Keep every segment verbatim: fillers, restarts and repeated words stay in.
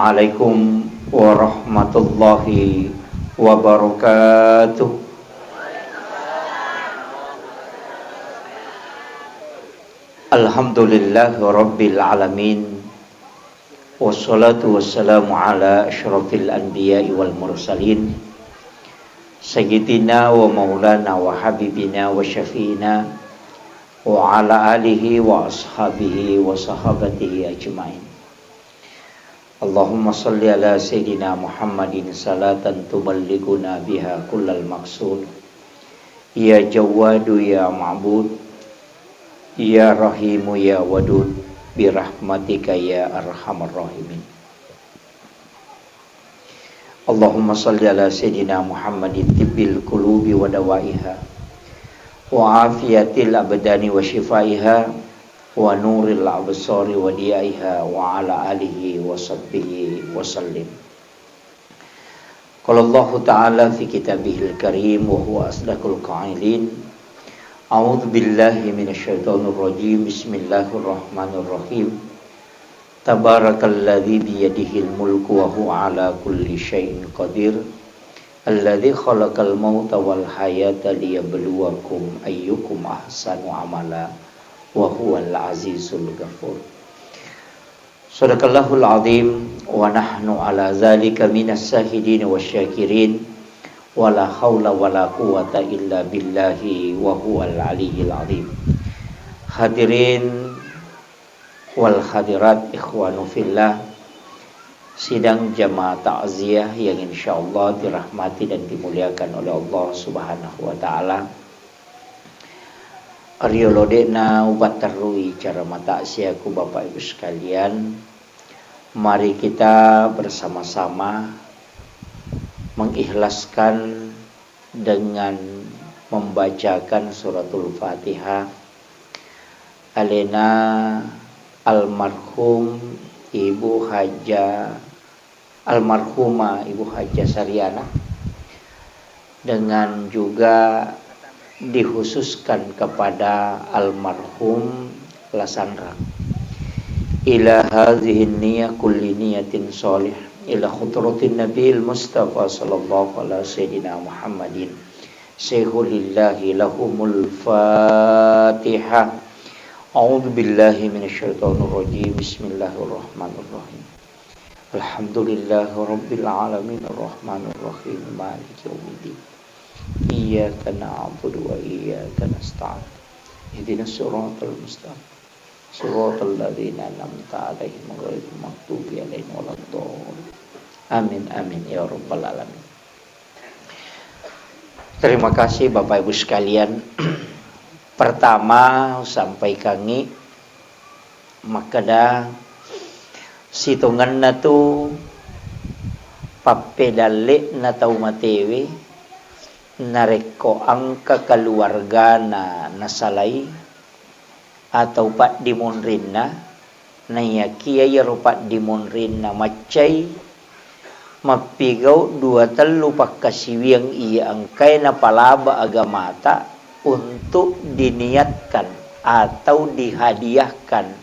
Assalamualaikum warahmatullahi wabarakatuh. Alhamdulillahirabbil alamin. Wassalatu wassalamu ala asyrafil anbiya'i wal mursalin. Sayyidina wa maulana wa habibina wa syafi'ina wa ala alihi wa ashabihi wa sahabatihi ajma'in. Allahumma salli ala Sayyidina Muhammadin salatan tuballighuna biha kullal maqsud. Ya Jawwadu ya Ma'bud, ya Rahimu ya Wadud, birahmatika ya arhamar rahimin. Allahumma salli ala Sayyidina Muhammadin tibbil qulubi wa dawaiha, wa afiyatil abdani wa shifaiha, wa nuril absari wa diyaiha, wa ala alihi wa sahbihi wa sallim. Qala Allahu ta'ala fi kitabihil karim wa huwa asdaqul qailin. A'udzu billahi minasy syaithanir rajim. Bismillahirrahmanirrahim. Tabarakalladzi biyadihil mulku wa huwa ala kulli syai'in qadir. Alladzi khalaqal mauta wal hayata liyabluwakum ayyukum ahsanu amala wa huwal azizul ghafur. Sadaqallahul azim wa nahnu ala zalika minas syahidin wasyakirin. Wala haula wala quwwata illa billahi wa huwal aliyyil azim. Hadirin wal hadirat, ikhwanu fillah, sidang jamaah takziah yang insyaallah dirahmati dan dimuliakan oleh Allah Subhanahu wa taala. Riolo de'na upatterrui cara mataksiaku, Bapak Ibu sekalian, mari kita bersama-sama mengikhlaskan dengan membacakan suratul Fatihah alena almarhum Ibu Haja, almarhumah Ibu Haja Sariana, dengan juga dikhususkan kepada almarhum Lasanrang. Ila hadhihi niyah kulli niyatin shalih ila khudratin Nabil Mustafa sallallahu ala sayyidina Muhammadin. Syaikhul lillahi lahumul Fatihah. A'udzu billahi minasy syaithanir rajim. Bismillahirrahmanirrahim. Alhamdulillahi rabbil alamin, arrahmanir rahim, maliki yaumiddin. Iyyaka na'budu wa iyyaka nasta'in. Ihdinas siratal mustaqim. Siratal ladzina an'amta 'alaihim ghairil maghdubi 'alaihim waladdallin. Amin, amin, ya rabbal alamin. Terima kasih, Bapak Ibu sekalian. Pertama, sampaikangngi makkeda, sitongenna tu pappedalle'na tau matewe, narekko engka keluargana nasalai atau paddimonrinna, naiyakiya iyaro paddimonrinna maccai, mappigau dua tellu pakkasiwiang iya engkae napalaba agamata untuk diniatkan atau dihadiahkan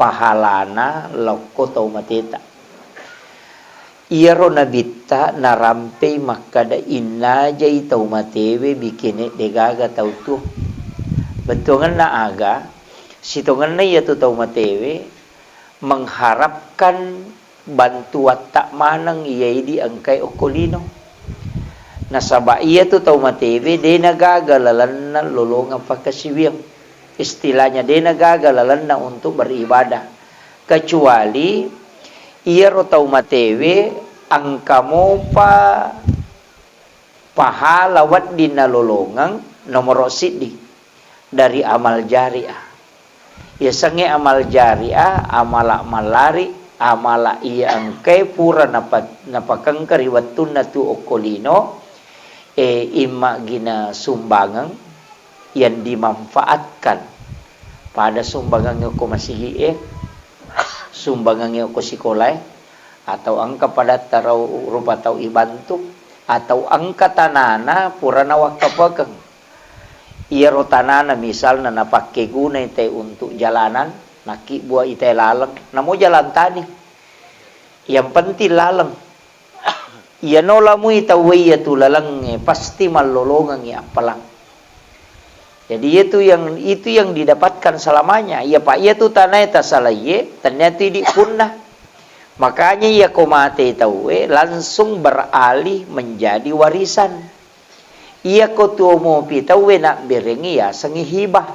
pahalana lokko tau mateta. Iyaro nabitta narampei makkeda, innajai tau matewe bikine degaga tau tuo. Bettuangenna aga, sitongenna iyatu tau matewe mengharapkan bantuatta maneng iya idi engkai okko lino. Nasaba iyatu tau matewe de nagaga lalenna lolongeng pakkasiwiang. Istilahnya de nagaga lalenna untuk beribadah. Kecuali iyaro tau matewe engka mopa pahala wedding nalolongeng, nomoro siddi dari amal jariah. Yasengnge amal jariah, amala mallari, amala iya engkae pura napa-, napakengka ri wettunna tu okko lino, e, imma gina sumbangeng yang dimanfaatkan. Pada sumbangengnge okko masigi e, sumbangengnge okko sikola e, atau engka padatta rau-, rupa tau ibantu, atau engka tanana purana wakkapekeng. Iyaro tanana misalna napakke gunai te untuk jalanan, nakkibbuai te laleng, namo jalan tani. Yang penting laleng. Iyano lamui tauwe iya tu lalengnge, pasti mallolongengngi appalang. Jadi, itu yang, itu yang didapatkan selamanya. Iya, Pak, iya tu tanae tasalaiye, tennia tu idi punna. Makanya iya ko mate tauwe, langsung beralih menjadi warisan. Iya ko tuo mopi tauwe nabberengi yasengngi hibah.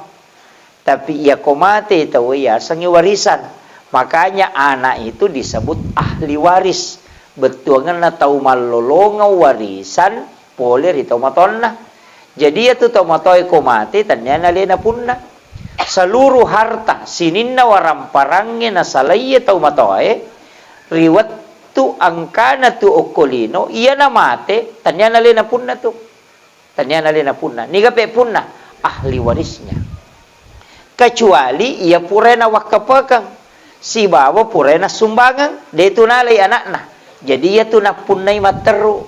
Tapi iya ko mate tauwe yasengngi warisan. Makanya anak itu disebut ahli waris. Bettuangenna tau mallolongeng warisan pole ri tau matonna. Jadi, iya tu tau matoae ko mate, tennia nalena punna. Seluruh harta, sininna waramparangnge nasalaiye tau matoae, ri wettu engkana tu okko lino, iyana mate, tennia nalena punna tu. Tennia nalena punna. Niga pe punna? Ahli warisnya. Kecuali iya purae nawakkapekeng sibawa purae nassumbangeng, de tu nalai anakna. Jadi, iya tu nappunnai matteru.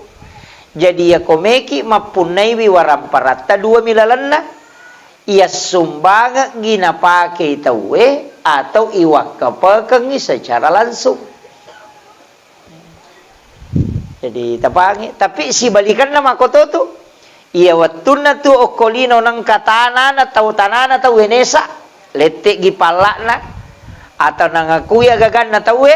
Jadi, iya ko meki mappunnaiwi waramparatta dua mi lalenna, iya sumbangeggi napakei tauwe atau iwakkapekengngi secara langsung. Jadi, tapangi, tapi sibalikanna makoto tu. Iya wettunna tu okko lino nengka tanana tau, tanana tau wenesa, lette'gi palla'na, atau nangakui agaganna tauwe,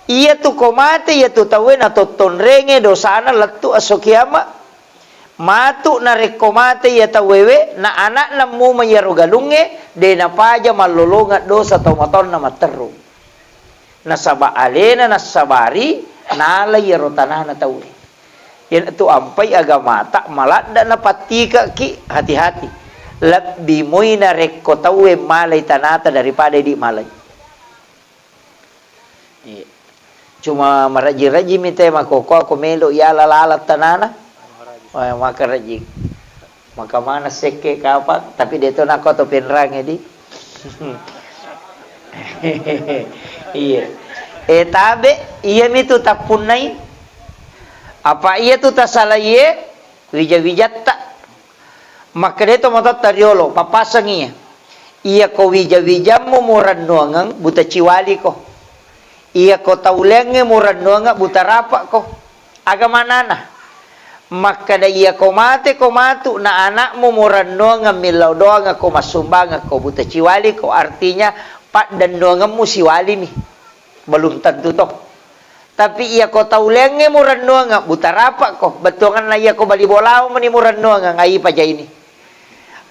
iya tu ko mate iya tu tauwe natottonrenge dosana lettu esso kiama. Matu narekko mate iya tauwewe, na ana'na muma iyaro galungnge, de napaja mallolongeng dosa tau matonna matteru. Nasaba alena nassabari nala iyaro tanana tauwe. Iyanatu ampai agamata maladda napattikekki, hati-hati. Lebbi moi narekko tauwe malai tanata daripada idi malai. Iya. Cuma maraji-raji mi te makkokkoe ko melo iala laleng tanana. Wah, maka raji. Maka mana sekke kapang, tapi de to nako to penrange di. Iya. Eh, tabe, iya mi tu tappunnai. Apa iya tu tasalaiye wija-wijatta. Makkeda to matotta riolo, pappasengngi iya. Iya ko wija-wijammu murennuangeng, buta ciwaliko. Iya ko tauleangnge murennuangeng, buta rapakko. Aga manana? Makkeda iya ko mate ko matu na anakmu murennuangeng millau doangekko massumbangekko, buta ciwaliko. Artinya paddennuangemmu siwalimi. Belum tentu to. Tapi iya ko tauleangnge murennuangeng, buta rapakko. Bettuangenna iya ko bali bolau meni murennuangeng, ai pajaini.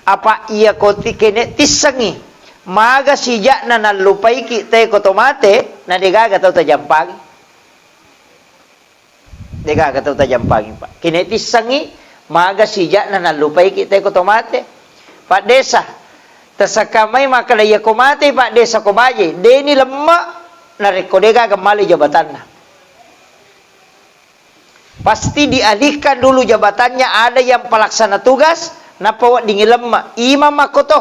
Apa iya ko ti-, kene tissengi, maga sijakna nallupaiki te ko to mate, na degaga tau tajampangi. Degaga tau tajampangi, Pak. Kene tissengi, maga sijakna nallupaiki te ko to mate. Pak Desa, tasakkamai makkeda iya ko mate Pak Desa ko baje, deni lemme narekko degaga male jabatanna. Pasti dialihkan dulu jabatannya, ada yang pelaksana tugas, nappa weddingngi lemme. Imang makkoto.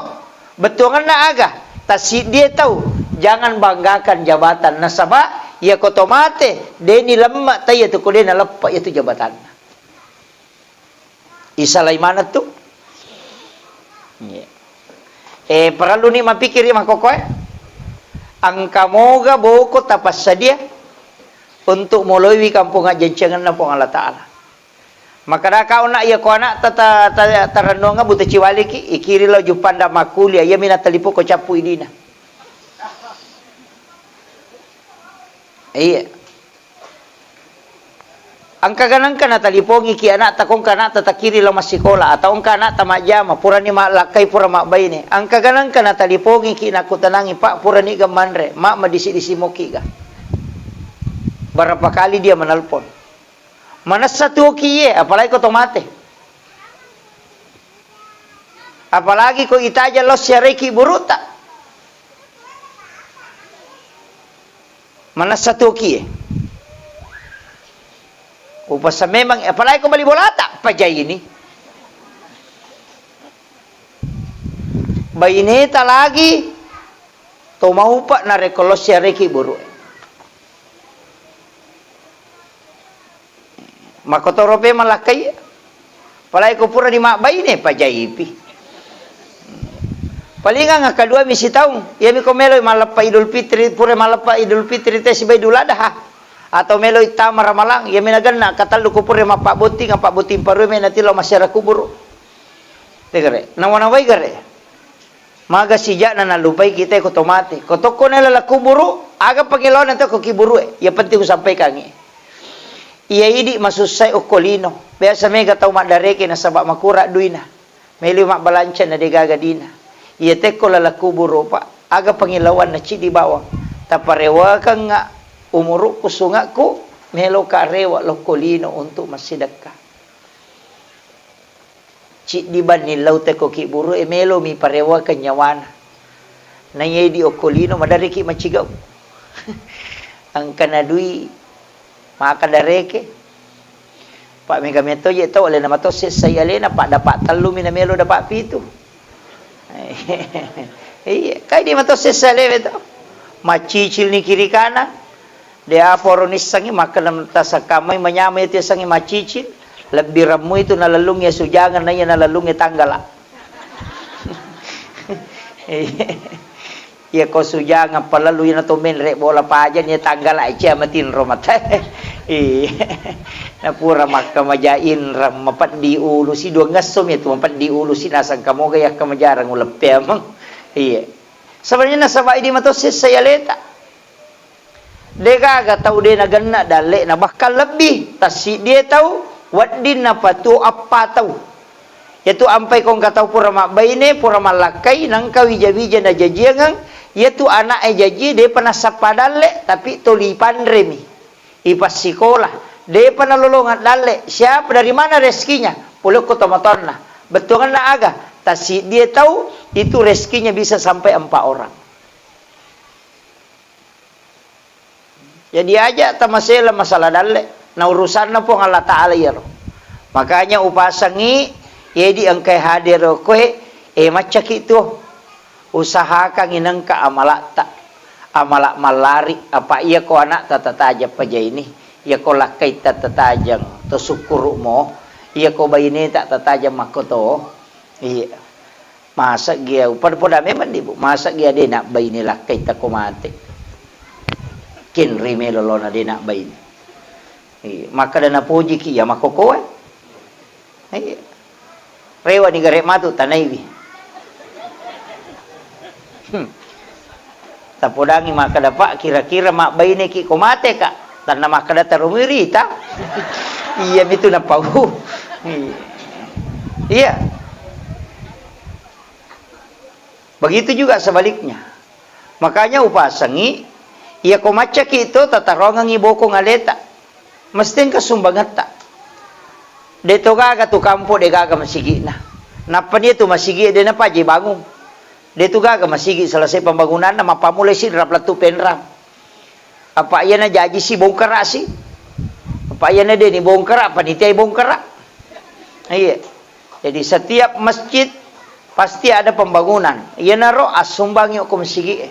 Bettuangenna aga? Tassiddie tau, jangan banggakan jabatan. Nasaba, iya ko to mate, deni lemme, taiya tu ko de naleppa iya tu jabatanna. Isalai maneng tu. Iya. Eh, parelluni mappikiri makkokkoe. Engka moga boko tapassadia untuk moloiwi kampong ajjancengenna Puang Allah Ta'ala. Makkeda kau, nak, iya ko anakta ta-, ta-, tarennuangeng buta ciwaliki, ikiri lao Juppandang makkulia, iyami natalipoko cappu idina. Iya. Engka ganengka natalipongiki anakta, ko engka anakta takkiri lao massikola, atau engka anakta majjama, purani mallakkai, pura mabbaine. Engka ganengka natalipongiki nakkutanangi, "Pak, puraniga manre?" "Ma, madisi-disi mokiga." Berapa kali dia menelpon. Manessa tuoki iye, apalagi ko to mate. Apalagi ko itaja lao siareki buruta. Manessa tuoki iye. Upasa memang, apalagi ko bali bolata, pajaini. Baineta lagi to maupa narekko lao siareki buru'e. Makkotoro pe malakkai. Apalagi ko purani mabbaine, pajaipi. Palingang akkaduami sitaung, iyami ko meloi malleppa Idul Fitri, pura malleppa Idul Fitri te siba Idul Adha. Atau melo ittama ramalang, iya mena genna katellu ko pura mappabbotting, pabbotting parue mena tilo masyarakat kuburu. Tegere, nawa-nawai gare. Maga sija'na nallupai kita ko to mate. Ko tokko na laleng kuburu, aga pangilaona to ko kiburue. Iya penting usampaikangi. Iya idi masussai okko lino. Biasa mega tau maddareke nasaba makura duina. Melo mabbalanca na degaga dina. Iya tekko laleng kuburu, Pak. Aga pangilawanna ciddi bawang. Taparewakengnga umurukku sungakku, meloka rewa lokko lino untuk massidekka. Ciddi banni lau tekko kiburu e melomi parewakeng nyawana. Naiya idi okko lino madariki macigau. Engkana dui maka dareke. Pak mega meto je tau alena mato sessai alena, pak dapat tellu mi na melo dapat pitu. Iya, kai di mato sessai alena to. Macicil ni kiri kanan. De aporo nissengngi makkeda tasakkamai manyamai itu yasengnge macicil, lebbi remmu itu nalellungnge sujangeng naiya nalellungnge tanggala. Iya ko sujangeng palellu ina to menre bola paja ni tanggala cia matinro mata. Iya. Napura makkamaja inreng mapeddi ulusi dua ngesso mi tu mapeddi ulusi nasang kamoga yakkamajarang uleppeameng. Iya. Sebenarnya nasaba idi mato sessai aleta. Degaga tau de nagenna dalle'na, bahkan lebbi, tassiddie tau, wedding napatuo eppa tau. Yatu ampai ko engka tau pura mabbaine, pura mallakkai, nengka wija-wija najajiangeng, yatu ana'e jaji depa nassappa dalle, tapi toli panremi. Ipassikola, depa nalolongeng dalle, siapa dari mana rezekinya? Pole ko tomatoanna. Bettuanna aga? Tassiddie tau, itu rezekinya bisa sampai empat orang. Jadi aja tamasela masalah dalle, na urusanna Puang Allah Ta'ala iyaro. Makanya upasangi, yedi engkai hadir koe, eh, maccaki tuo. Usahakangi nengka amalatta, amala mallari, apa iya ko anakta tatajang pajaini, iya ko lakkaitta tatajang, to sukkuru'mo, iya ko baineta tatajang makkoto. Iya. Masa gia, upada-pada memang di, Bu. Masa gia de nabbaine lakkai tako mate. Kenri melo lona de nabbaine. Iya, makkeda napojiki ya makkokoe. Iya. Rewa ni gare matu tanaiwi. Hmm. Tapodangi makkeda, "Pak, kira-kira mabbaineki ko mateka?" Tanna makkeda, "Tarumui rita." Iya mitu napau. Iya. Iya. Begitu juga sebaliknya. Makanya upasangi, iya ko maccaki to tataroangengi bokong aleta. Mesti engka sumbangetta. De to gaga tu kampo de gaga masigi'na. Nappa nia tu masigi de napaji bangung. De tu gaga masigi selesai pembangunanna, mappammulai si rap lettu penrang. Apa iyana jaji si bongkara si. Apa iyana de ni bongkara, panitia bongkara. Iya. Jadi setiap masjid pasti ada pembangunan. Iyanaro assumbangi ko masigi e.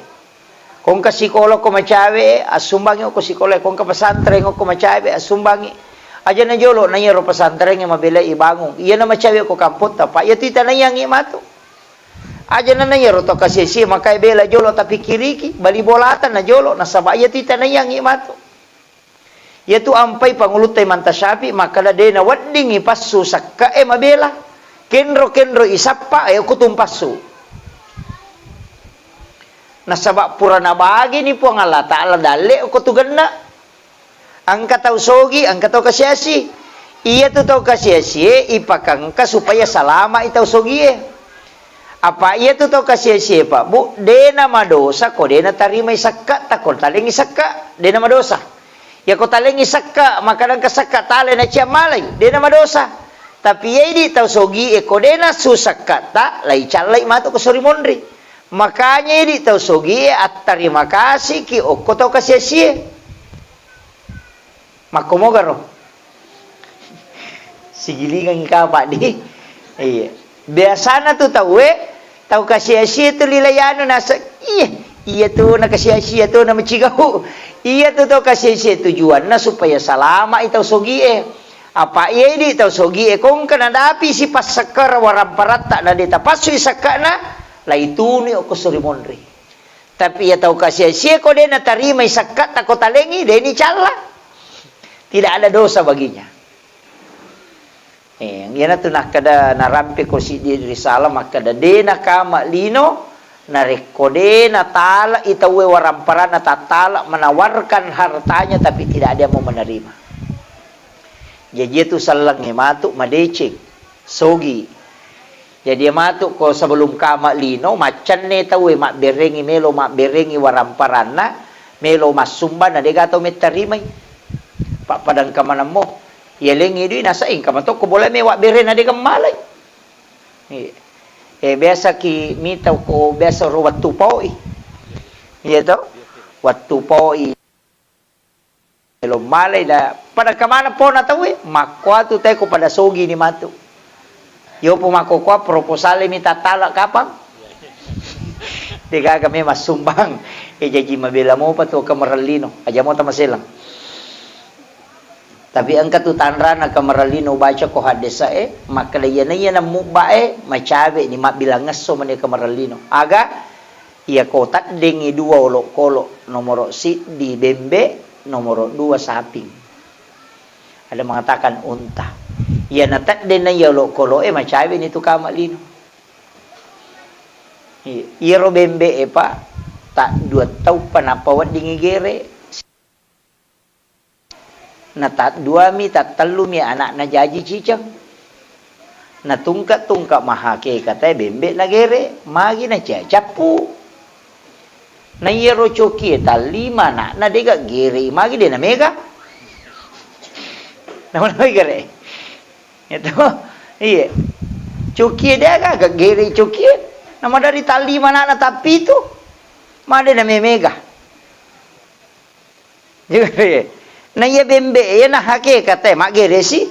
Kongka sikola ko macawe, assumbangi ko sikola, kongka pesantren ko macawe, assumbangi. Aja na jolo na iyaro pesantren mabela ibangung. Iyana macawe ko kampotta, Pak. Iya tu itanaiangi matu. Aja na iyaro to kasi-asi makai bela jolo tapikkiriki, bali bolata na jolo, nasaba iya tu itanaiangi matu. Iyatu ampai pangulutta Imam Tasyafi makkeda de naweddingngi passu sakka e mabela. Kenro-kenro isappa e okko tumpassu. Nasaba pura nabagini Puang Allah Ta'ala dalle okko tugenna. Engka tau sogi, engka tau kasiasi. Iyatu tau kasiasie ipakengka supaya salama i tau sogie. Apa iyatu tau kasiasie, Pak, Bu, de namadosa ko de natarimai sakka, tako talengi sakka, de namadosa. Iya ko talengi sakka, maka engka sakka tale na cia malai, de namadosa. Tapi iya idi tau sogi e ko de nassu sakka ta, lai callai matu ko sori monri. Makanya idi tau sogi e attarima kasiki okko tau kasiasie. Makkomogaro. Sigilingangi kapa di. Iya. Biasana tu tauwe, tau kasiasie tu lilai anu nase-, iya, iya tu na kasiasie tu na macigau. Iya tu tau kasiasie tujuanna supaya salama i tau sogie. Apa iya idi tau sogie kongka nadapi si passakkara waramparatta na de tapassui sakkana, lai tunu okko sori monri. Tapi iya tau kasiasie ko de natarimai sakkatta ko talengi, de ni calla. Tidak ada dosa baginya. Eh, iyanatu nakkeda, narampe ko siddi risalah makkeda, de nakama lino narekko de natalai tauwe waramparanna, tattala menawarkan hartanya tapi tidak ada yang mau menerima. Jaji itu sellengnge matu madeceng, sogi. Jadi matu ko sebelum kama lino, maccanne tauwe mabberengi, melo mabberengi waramparanna, melo massumbang, na dega tau mettarimai. Pappadang kamanammo, yalengi dui nasa engka mato ko bola mewa bere na dega malai. Iya. Eh, biasa ki mita ko biasa ro wettu poi. Iya to? Wettu poi. Melo malai da, pada kemana pona tauwe? Makkuatu teko pada sogi ni matu. Yopo makkokoa proposal mi tattala kapang? Degaga memang sumbang. Eh, jaji mabela mopa tu kamarellino. Aja mo tamaselang. Tapi engka tu tanrana kamarellino baca ko haddesa e, makkeda iyana iyana mubba e, macawe ni mabbilang esso mani kamarellino. Aga? Iyako teddengngi dua olokolo, nomoro siddi bembe, nomoro dua saping. Ada mengatakan unta. Iyana teddenna iya olokolo e macawe ni tu kama lino. Iya, iyaro bembe e pa, tak dua tau pa nappa weddingi gere. Na tadduami, tattellumi ana'na jaji ciceng. Na tungka-tungka mahakekatae bembe nagere, magi na cia-, cappu. Na iyaro cokie tallima ana'na dega gere, magi de na mega. Nama-namai gere. Itu. Iye. Cokie de aga gere cokie. Nama dari tallima ana'na tappitu. Made na memega. Na iya bembe, iya na hakekate, maggeresi.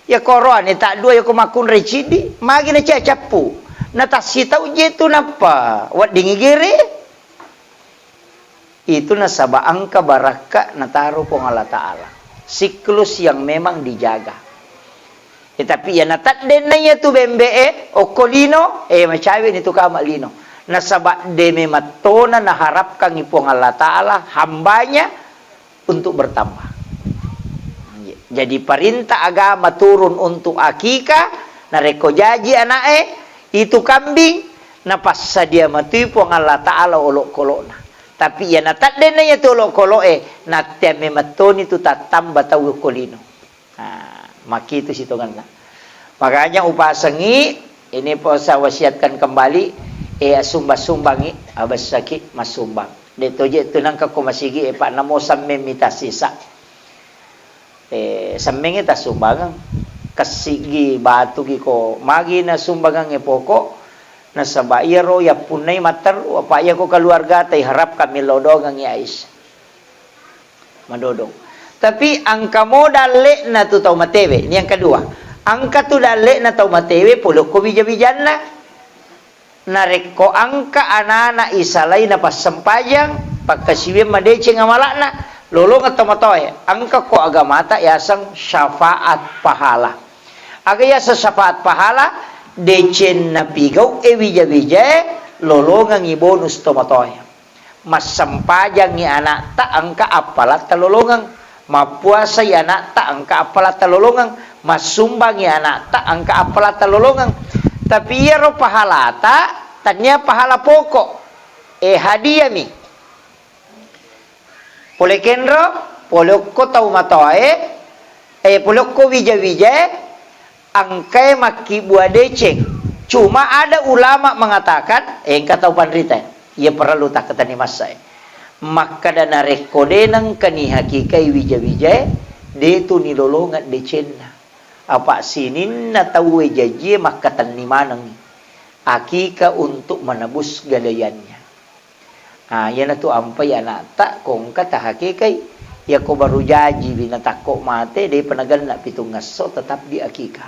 Iya koroane ta dua, iya ko makkunrai ciddi, magi na cia cappu. Na tassitau je tu nappa weddingi gere. Itu nasaba engka barakka nataro Puang Allah Ta'ala. Siklus yang memang dijaga. Eh, tapi iya nateddenna iya tu bembe e, okko lino, eh, macawe ni tu kama lino. Nasaba de memettona naharapkangi Puang Allah Ta'ala hambanya untuk bertambah. Jadi perintah agama turun untuk akikah, narekko jaji ana'e, itu kambing, napassadia matui Puang Allah Ta'ala olokolo'na. Tapi iya nateddenna iya tu olokolo'e, nattea memettoni tu tattamba tau okko lino. Nah, makkitu sitongenna. Makanya upasengi, ini pun saya wasiatkan kembali, eh, sumbang-sumbangi, abessaki massumbang. De toje tu nangka ko masigi, eh, Pak, namo semmeng mita sisa. Eh, semmeng e tassumbangeng. Kessigi batu gi ko magi nasumbangengnge poko, nasaba iyaro yappunnai matteru, apa iya ko keluarga tai harapkan millau doangengngi ais. Madodong. Tapi engka mo dalle'na tu tau matewe. Ini yang kedua. Engka tu dalle'na tau matewe, pole okko wija-wijanna. Narekko engka anana isalai napassempajang, pakkasiwiang madeceng amala'na, lolongeng tomatoae. Engka ko agamata yaseng syafaat pahala. Aga yaseng syafaat pahala? Deceng napigau e wija-wijae, lolongengngi bonus tomatoae. Massempajangngi ana'ta engka appalatta lolongeng, mappuasai ana'ta engka appalatta lolongeng, massumbangngi ana'ta engka appalatta lolongeng. Tapi iyaro pahalata, tania pahala pokok, eh, hadiami. Pole kenro, pole okko tau matoae, eh, pole okko wija-wijae, engkae makkibbua deceng. Cuma ada ulama mengatakan, eh, engka tau panrita, iya parellu takkatani massae. Makkada narekko de nengkani hakikai wija-wijae, de tu nilolongeng decenna. Apa sininna tauwe jajie makkatenni manengngi akika untuk menebus gadaiannya. Ah, iyanatu ampai ana'ta ko engka tahakekai. Iyako baru jajiwi natakko mate, depa nagenna pitungngesso, tetap diakika.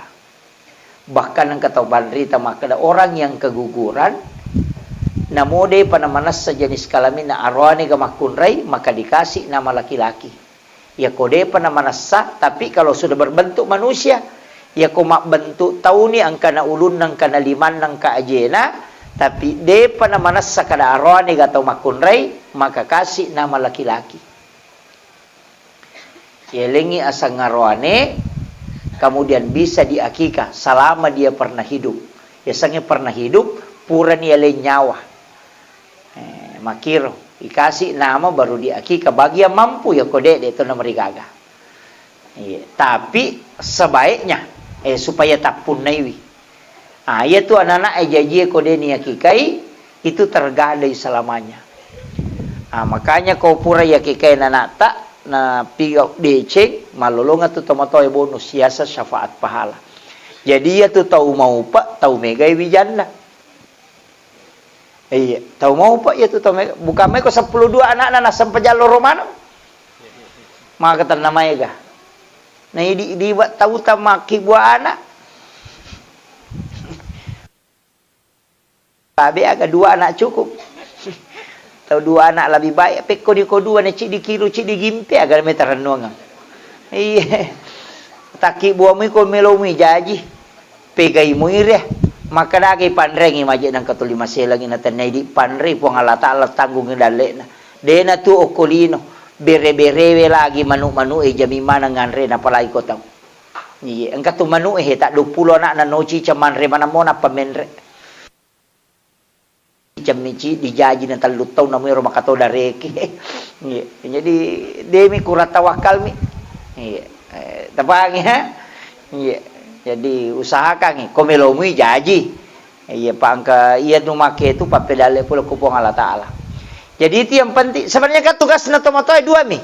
Bahkan engka tau panrita makkeda, orang yang keguguran, namo depa namanessa jenis kelaminna, aroanega makkunrai, maka dikasih nama laki-laki. Iyako depa namanessa, tapi kalau sudah berbentuk manusia, iyako mabbentuk tauni, engkana ulunna, engkana limanna, engka ajena, tapi depa namanessa kada aroanega tau makkunrai, maka kasih nama laki-laki. Yalengngi aseng aroane, kemudian bisa diakikah selama dia pernah hidup. Yasengnge pernah hidup, purani yaleng nyawa. Eh, makiro, ikasi nama baru diakikah bagi yang mampu, ya ko de, de to namarigaga. Iya, tapi sebaiknya, eh, supaya tappunnaiwi. Ah, iya tu anak-anak e jajie ko de niakikai, itu tergadai selamanya. Ah, makanya ko pura yakikai anana'ta, na pigau deceng, malolonga tu tomatoa e bonus, siasa syafaat pahala. Jadi iya tu tau maupa, tau megai wijanna. Iya, tau maupa iya tu tau mega. Bukan mai ko seppulo dua anakna nassempajang loro maneng. Maka tenna maega. Na idi diba tau tamakki bua anak. Tabe aga dua anak cukup. Tau dua anak lebih baik, pekko di ko dua ne cidi kiru, cidi gimpe aga me tarennuang. Iya. Takki buamui ko melomui jaji. Pegai muire, makkedagi panrengi maje nangka tuli maselangi natennai di panrei Puang Allah Ta'ala tanggungi dalle'na. Dena tu okko lino, bere-berewe lagi manu-manu e jami maneng nganre napalai ko tau. Iye, engka tu manu e he tak dua puluh anak na noci camanre manammo nappa menre. Cemmici dijaji na tellu taung namuero makato dareke. Iya. Jadi demi kurang tawakkalmi. Iya. Eh, tepangi ha? Iya. Jadi usahakangi ko melomui jaji. Iya pangka iya nu make tu pappedalle pole ku Puang Allah Ta'ala. Jadi itu yang penting. Sebenarnya kan tugasna tomatoa dua mi.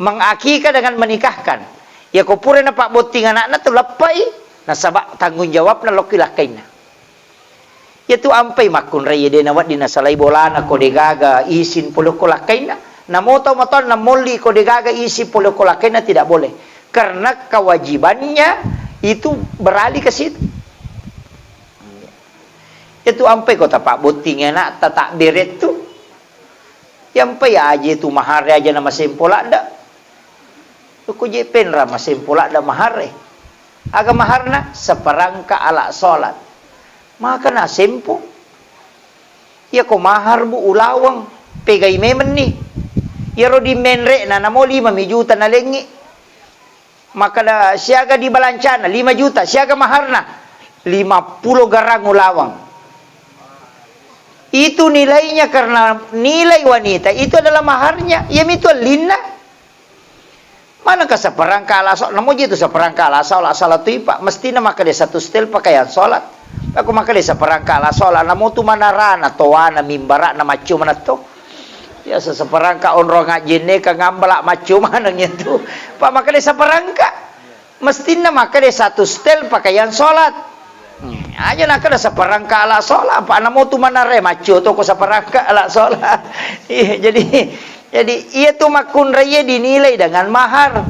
Mengakikah dengan menikahkan. Ya ko pura napabbotting anakna tu leppai, nasaba tanggung jawabna lokki lakkainna. Iyatu ampai makkunrai de nawedding nasalai bolana ko degaga isin pole ko lakkainna. Namo tau matoanna molli ko degaga isin pole ko lakkainna tidak boleh. Karena kewajibannya itu beralih ke situ. Iyatu ampai ko tapabbotting anakta tabbere tu. Iyampai aje tu mahare aja na masempo ladda. Ko je penra masempo ladda mahare. Aga maharna? Seperangkat alat sholat. Maka na sempo. Iya ko mahar bu ulaweng, pegai memenni. Iyaro di menre na namo lima mi juta nalengi. Makkeda siaga di balancana lima juta, siaga maharna lima puluh garang ulaweng. Itu nilainya karena nilai wanita itu adalah maharnya. Iya mitu ellinna. Manengka seperangka ala sholat, namuji itu seperangka ala sholat, sholat tu ipa, mestina makkeda satu setel pakaian sholat. Aku makkeda seperangka ala sholat, namu tu manarana, toana, mimbarana, maccu manetto. Ya seseperangka onrong ajjenne ka ngambala maccu maneng itu. Pak makkeda seperangka. Mestinna makkeda satu setel pakaian sholat. Hmm, aja nakkeda seperangka ala sholat, apa namo tu manarre maccu to ko seperangka ala sholat. Iya, jadi jadi iya tu makkunrai dinilai dengan mahar.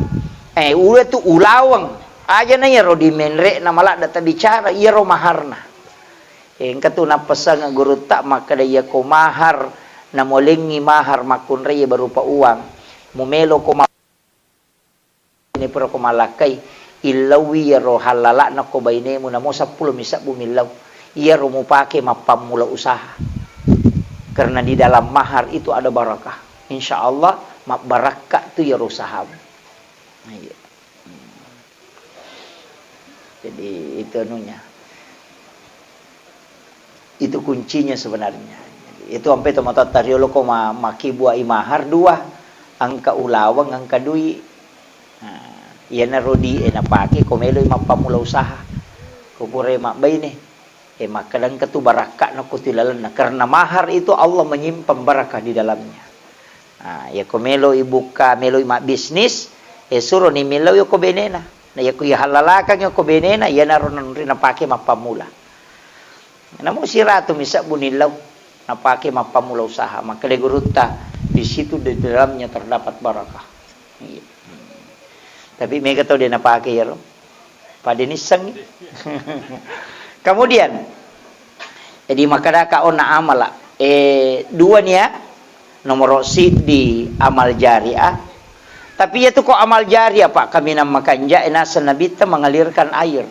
Eh, uwe tu ulaweng. Aja na iyaro di menre na maladda tabicara iyaro maharna. Engka tu nappesang gurutta makkeda iyako mahar namolengngi mahar makkunrai berupa uang. Mumelo ko ma- Ini pura ko malakkai, illauwi iyaro hallala'na ko bainemu namo seppulo mi sebbu millau. Iyaro mupake mappammula usaha. Karena di dalam mahar itu ada barakah. Insya Allah mabbarakka tu iyaro usahamu. Iya. Jadi itu anunya. Itu kuncinya sebenarnya. Itu ampe tomatoatta riolo ko ma-, makkibua i mahar dua, engka ulaweng, engka dui. Nah, iyanaro di e napake ko meloi mappammula usaha. Ko pura mabbaine, e makkeda engka tu barakka'na ko tu lalenna. Karena mahar itu Allah menyimpan barakah di dalamnya. Nah, yako meloi bukka, meloi mabbisnis, e suroni millau yako benena. Na yako ihallalakang yako benena, iyanaro nanri napake mappammula. Namu siratu mi sebbu nillau napake mappammula usaha. Makkeda gurutta, di situ di dalamnya terdapat barakah. Iya. Tapi mega tau de napake iyaro. Pada nissengngi. Kemudian, jadi makkedaka onna amala, eh, dua nia, nomoro siddi amal jariah. Tapi iyatu ko amal jariah, Pak, kaminang makanja, eh, naseng Nabitta mengalirkan air.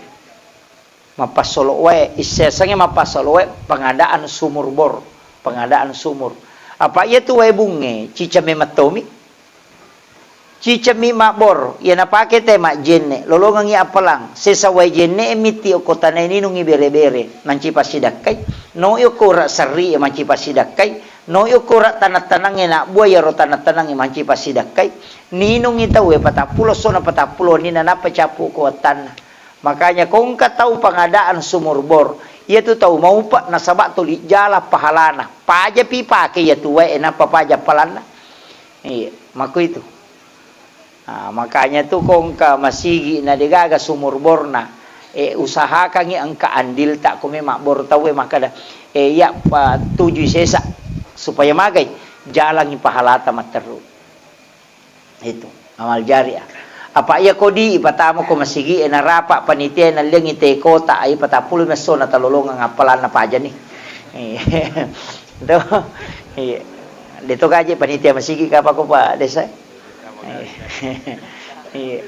Mappassolo wae, issesangnge mappassolo wae pengadaan sumur bor, pengadaan sumur. Apa iyatu wae bungnge, cica memettomi. Cicemmi mabbor, iya napake te majjenne, lolongengngi appelang, sesa wae jenne e mitti okko tanae ninungngi bere-bere, manci passidakkai, noi okko ura serri e manci passidakkai, noi okko ura tanang-tanangnge nabbua iyaro tanang-tanangnge manci passidakkai, ninungngi tauwe patappulo essona patappulo wenninna nappa cappu ko wettanna. Makanya ko engka tau pengadaan sumur bor, iyatu tau maupe nasaba tuli jala pahalana, pajapi pake iyatu wae e nappa paja appelanna. Iya, makkuitu. Ah, makanya tu ko engka masigi na degaga sumur borna, eh, usahakangngi engka andilta ko me mabbor tauwe makkeda, eh, iya pa tujui sesa supaya magai jalangngi pahalata matteru. Itu amal jariah. Apa iya kodi ipatama ko masigi e narapa panitia nalliangngi te kota ai patappulo messo na talolongeng appalanna pajani. Iya. Tuh. Iya. Deto gaji panitia masigi kapa ko Pak Desa? Iya.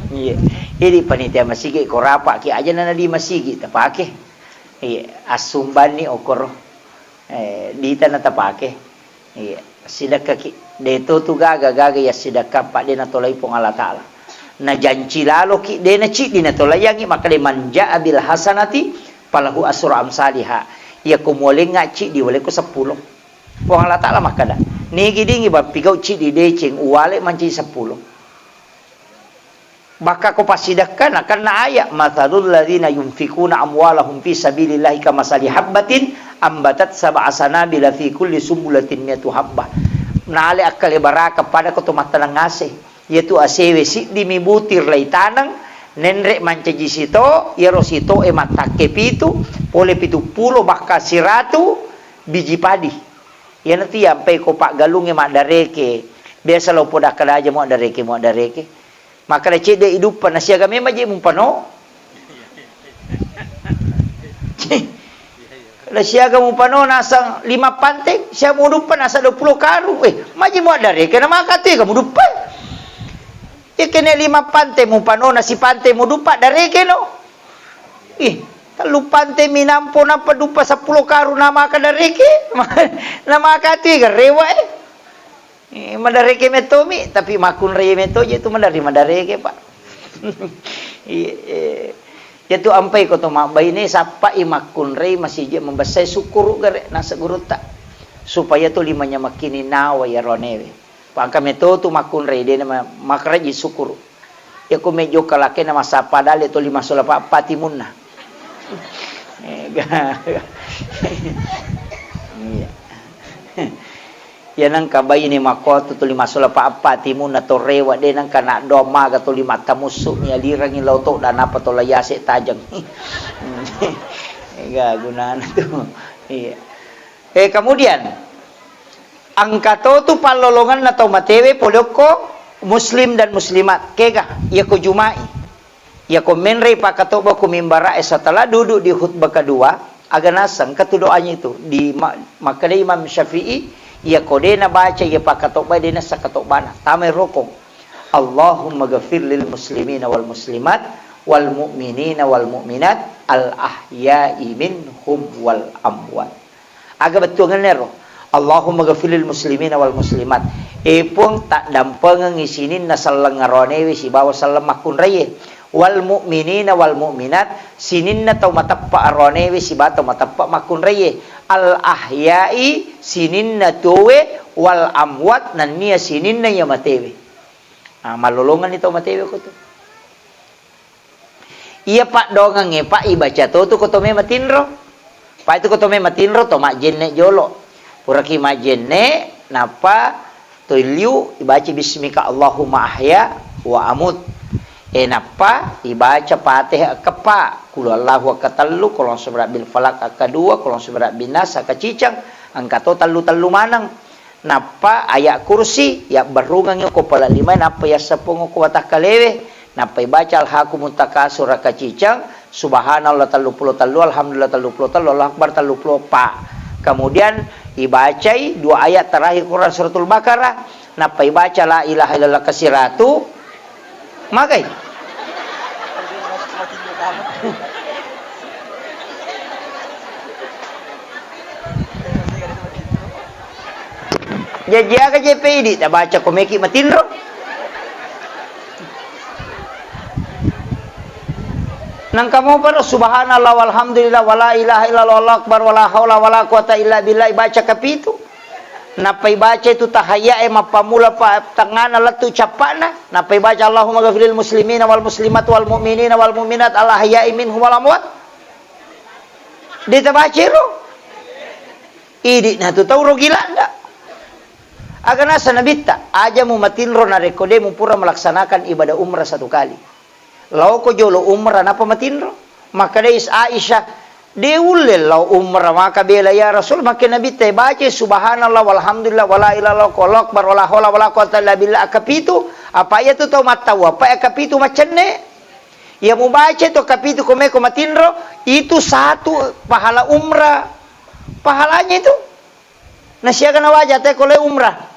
Iya. Idi panitia masigi ko rapa ki aja nana di masigi tapake. Iya, assumbanni okoro. Eh, dita na tapake. Iya, sidakkaki. Deto tu gaga-gaga ya sidakka pa de natolai Puang Allah Taala. Najanci laloki de naciddi natolaiangngi makkeda man jaa bil hasanati falahu asru amsaliha. Iya ko mualengnga ciddi waleko seppulo. Puang Allah Taala makkeda, nigi dingi bappigau ciddi deceng uwale mancaji seppulo. Bakka ko passidakka nakenna ayat, "Matsalul ladzina yunfikuna amwalahum fi sabilillahi kamasali habbatin ambatat sab'a sanabila fi kulli sumbulatin miatu habbah." Nale akkale baraka pada ko to mattaneng ase. Iyatu asewe siddimi butir laitaneng, nenre mancaji sito, iyaro sito e mattakke pitu, pole pitu pulo bakka siratu biji padi. Iyanatu iyampai ko paggalungnge maddareke. Biasa lo poda kada aja muaddareke, muaddareke. Makkeda cedde iduppa na siaga memang je mupano. Na siaga mupano nasang lima pante, sia muduppa nasang dua puluh karung. Eh, maji muaddareke na makatui kamu duppa. Iya kene lima pante mupano na sipante muduppa dareke no. Ih, tellu pante minampo nappa duppa seppulo karung na maka dareke. Na makatui garewa eh. Eh, madareke mettomi, tapi makkunrai metto je tu madari madareke, Pak. Iya, eh. Iyatu ampai ko to mabbaine sappai makkunrai masiji mabessai sukkuru gare nasa gurutta. Supaya tuli manyamakkini nawa ya ronewe. Pangka metto tu makkunrai dena ma-, makaraji sukkuru. Iya ko mejjo kalakena massappa dalle tuli massola pa-, pati munna. Eh, ga-, iya. Iya nengka baine makkotu tuli massola pa-, pati munna to rewa de nengka naddoang maga tuli mattamussu mi alirangi lao to da napa to layase tajeng. Ga gunana tu. Iya. Eh, kemudian, engka to tu pallolongenna tau matewe pole okko muslim dan muslimat. Kega, iya ko Juma'i. Iya ko menrei pakkatobba ko mimbara'e setelah duduk di khutbah kedua, aga naseng, engka tu doanya itu. Di ma-, makkeda Imam Syafi'i, iya ko de nabaca iya pakkatobba de nasa katobbana. Tamai rokong. Allahumma ghafir lil muslimina wal muslimat, wal mu'minina wal mu'minat, al ahya'i minhum wal amwat. Aga bettuangenna ero? Allahumma ghafir lil muslimina wal muslimat. E Puang, taddampengengngi sininna selleng aronewe sibawa selleng makkunraie. Wal mu'minina wal mu'minat, sininna tau mateppa aronewe sibawa tau mateppa makkunraie. Al ahya'i, sininna tuowe, wal amwat, nennia sininna iya matewe. Ah, mallolongenni tau matewe ko tu. Iya paddoangengnge, Pak, ibaca to tu ko to mema tinro. Pak, itu ko to mema tinro, to majjenne jolo. Puraki majjenne, nappa to liu ibaca bismika Allahumma ahya wa amut. E, nappa ibaca Fatihah akkeppa, Qul huwallahu akkatellu, Qul a'udzu birabbil falaq akkadua, Qul a'udzu birabbin nas akkaciceng, engka to tellu-tellu maneng. Nappa ayat kursi, yabberrungengngi ko pala lima, nappa yasseppungngi ko watakkalewe, nappa ibaca alhakumut takasur rakaciceng, subhanallah tellu pulo tellu, alhamdulillah tellu pulo tellu, Allahu akbar tellu pulo eppa. Kemudian ibacai dua ayat terakhir Quran suratul Baqarah, nappa ibaca la ilaha illallah kasiratu, magai. Jaji aga je pe idi tabaca ko meki matinro. Nangka moparo subhanallah walhamdulillah wala ilaha illallah wallahu akbar wala haula wala quwata illa billah ibaca kapitu. Nappa ibaca itu tahayya e mappamula pa tengana lettu cappana. Nappa ibaca Allahumma ghafiril muslimina wal muslimat wal mu'minina wal mu'minat al ahya'i minhum wal amwat. De tabaca ro. Idi na tu tau rogi ladda. Aga nasa nabitta, aja mu matinro narekko de mu pura melaksanakan ibadah umrah satu kali. Laoko jolo umrah napa matinro. Makkedai Aisyah, de ulle lao umrah maka bela ya Rasul, makke nabitta baca subhanallah walhamdulillah wala ilaha illallah wallahu akbar wala haula wala quwata illa billah akapitu, apa iya tu tau mattau apa akapitu macenne. Iya mubaca tu akapitu komeko matinro, itu satu pahala umrah. Pahalanya itu. Nasiaga nawaja te ko le umrah.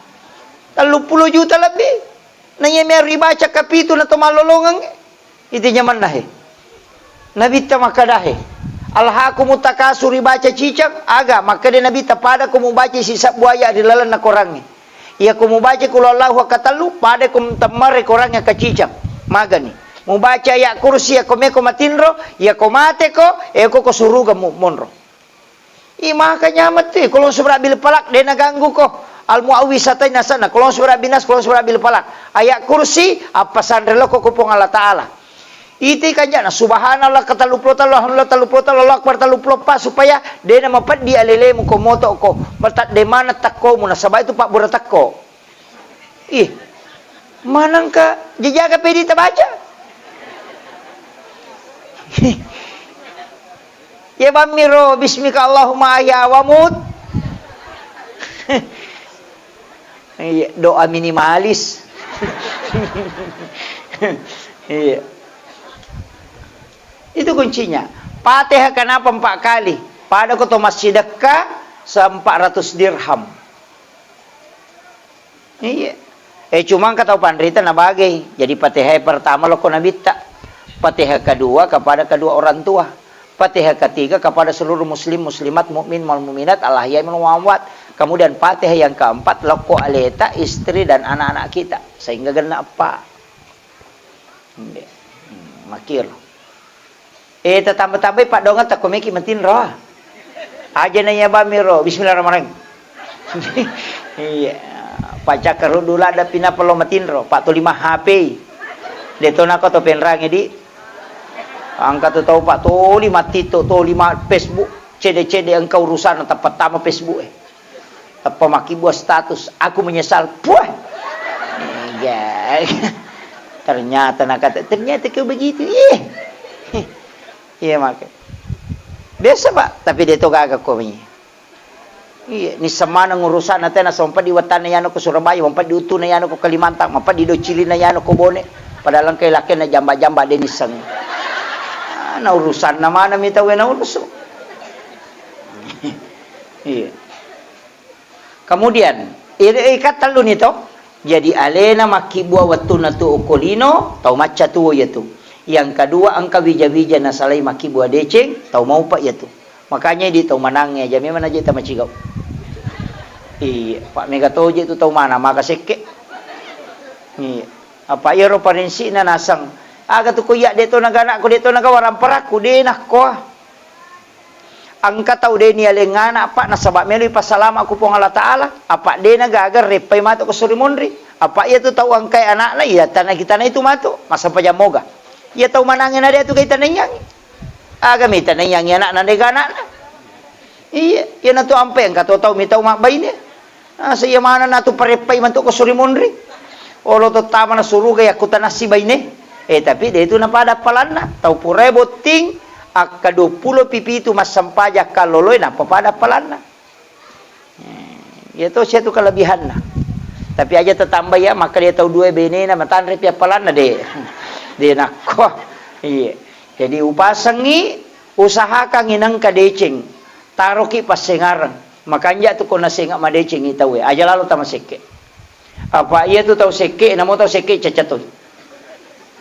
Telluppulo juta lebbi. Na iya mero ribaca kapitu na to mallolongeng. Iti nyamanna he. Nabitta makkada he. Alhakumut takasur ribaca cicang, aga makkeda Nabitta pada ko mubaca sisebbu aya ri lalenna korangnge. Iya ko mubaca kul huwallahu akkatellu, pada ko temmare korangnge kacicang. Magani. Mubaca ayat kursi iya ko meko matinro, iya ko mate ko, eko ko suruga mu monro. Ih, maka nyaman tu, Qul a'udzu birabbil falaq, de naganggu ko. Al muawwizatain asanna, Qul a'udzu birabbin nas, Qul a'udzu birabbil falaq. Ayat kursi, appasanre loko ko Puang Allah Taala. Iti kanjana, subhanallah ka telluppulo tellu, alhamdulillah telluppulo tellu, Allahu akbar telluppulo eppa, supaya de namapeddi alelemu ko moto ko, matadde maneng tekkomu, nasaba itu pabbura tekko. Ih, manengka jajaga pedi tabaca. Ya bammiro, bismika Allahumma ahya wa mut. Iya, doa minimalis. Iya. Itu kuncinya. Fatihah kenapa empat kali? Pada ko to massidekka, seempat ratus dirham. Iya. Eh, cuma engka tau panrita nabagei. Jadi Fatihah pertama loko Nabitta. Fatihah kedua kepada kedua orang tua. Fatihah ketiga kepada seluruh muslim, muslimat, mukmin, wal mukminat, al ahya'i minhum wal amwat. Kemudian Fatihah yang keempat loko aleta, istri dan anak-anak kita. Sehingga genna eppa. Nde. Hmm, makkiro. Eh, tatamba-tambai paddoangetta ko meki matinro. Aja na iya bammiro, bismillahirrahmanirrahim. Iya. Pacakkaru dula ada pinapa lo matinro, pak tuli ma H P. De to nako to penrangi di. Angka tu tau pak tuli ma TikTok, tuli ma Facebook, cede-cede engka urusan tempat tama Facebook eh. Tappa makkibua status, "Aku menyesal." Puah. Iya. Ternyata nakata, "Ternyata kau begitu." Ih. Iya, maka. Biasa, Pak, tapi de to gaga ko mi. Iya, ni semana ngurusan tena sempat di wetana yano ke Surabaya, sempat di utuna yano ke Kalimantan, sempat di docilina yano ke Bone. Padahal engkai lakena jamba-jamba de nisseng. Ah, na urusan na mana mi tau na urusu. Iya. Kemudian, ire-, ikattellu ni to. Jadi alena makkibua wettunna tu okko lino, tau macca tuo iya tu. Yang kedua, engka wija-wija nasalai makkibua deceng, tau maupa iya tu. Makanya di tau manangnge aja memang aja tamacigau. Iya, pak mega toje tu tau mana maka sekke. Iya. Apa iyaro parinsi'na naseng, aga tu ko iya de to naga anakku, de to naga waramparakku, de nakko. Engka tau de nialeng anak, Pak, nasaba meloi passalama ku Puang Allah Taala, apa de nagaga reppai matu ko suri monri. Apa iya tu tau engkai anakna, iya tanai kitanai tu matu, massempajang moga. Iya tau manangnge na de tu kai tanaiyangngi. Aga mi tanaiyangngi anakna, de ga anakna. Iya, iya na tu ampai engka to tau mi tau mabbaine. Nasa iya maneng natu pareppai matu ko suri monri. Olo to tama na suruga yakkutanassi baine. Eh, tapi de tu napada appalanna. Tau purae botting, akka duappulo pipitu massempajang kalloloe, nappa pada appalanna. Eh, iya to sia tu kelebihanna. Tapi aja tetamba iya, maka dia tau dua benena, matanre pi appalanna de. De nakko. Iya. Jadi upasengi, usahakangi nengka deceng. Taroki passengareng. Makanja tu ko nasenga madecengi tauwe. Aja lalo tama sekke. Apa iya tu tau sekke, namo tau sekke caca toi.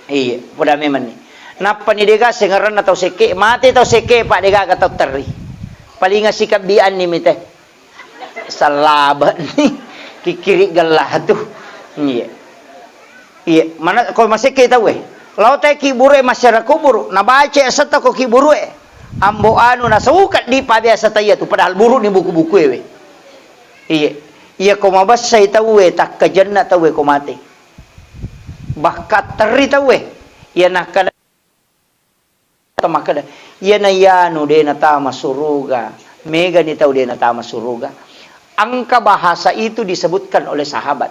Iya, poda memang ni. Nappa ni dega sengarenna tau sekke, mate tau sekke, pak dega aga tau terri. Palinga sikabbianni mite. Sallabe ni. Kikkiri gella tu. Iya. Iya, mana ko masekke tauwe. Lao te kiburu e masyarakat kuburu, nabaca asetta ko kiburu e. Ambo anu nasauka di pabiasa taiya tu, padahal buru ni buku-buku ewe. Iya. Iya ko mabessai tauwe, takkajenna tauwe ko mate. Bakka terri tauwe. Iya nakkada makkeda, "Iyana iyanu de natama suruga, megani tau de natama suruga." Engka bahasa itu disebutkan oleh sahabat.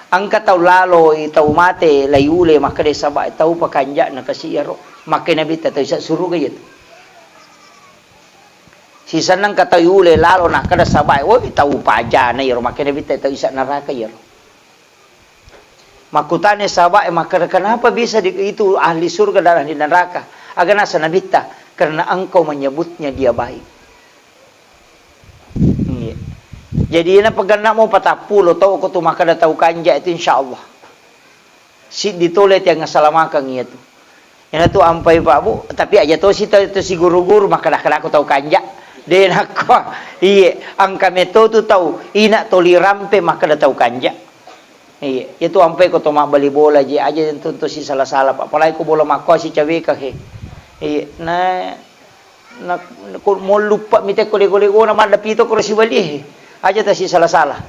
Engka tau laloi tau mate, laiule makkeda, "Saba tau pakanja'na kasi iyaro." Makkeda Nabitta, "Tau isa suruga iyatu." Sisenna engka tau iule lalo nakkeda sahabat, "Woi, tau pajana iyaro." Makkeda Nabitta, "Tau isa neraka iyaro." Makkutana sahabat e makkeda, "Kenapa bisa di-, itu ahli surga dan ahli neraka?" Aga nasa Nabitta, "Karena engkau menyebutnya dia baik." Iya. Jadi, iyana paganna mo patappulo tau ko tu makkeda tau kanja itu, insya Allah. Siddi tole tiang asalamakeng iyatu. Iyana tu ampai Pak Bu, tapi aja tosi tau itu siguru-guru makkeda-keda ko tau kanja. De nakko. Iye, engka meto tu tau ina toli rampe makkeda tau kanja. Iya, iyatu ampai ko to mabbali bola je, aja tentu to sisala-sala, Pak. Apalagi ko bola makkoa sicaweka he. Iya, na, na, ko molluppa mi tekko lego-legona madda pito ko sibalie he. Aja ta sisala-sala.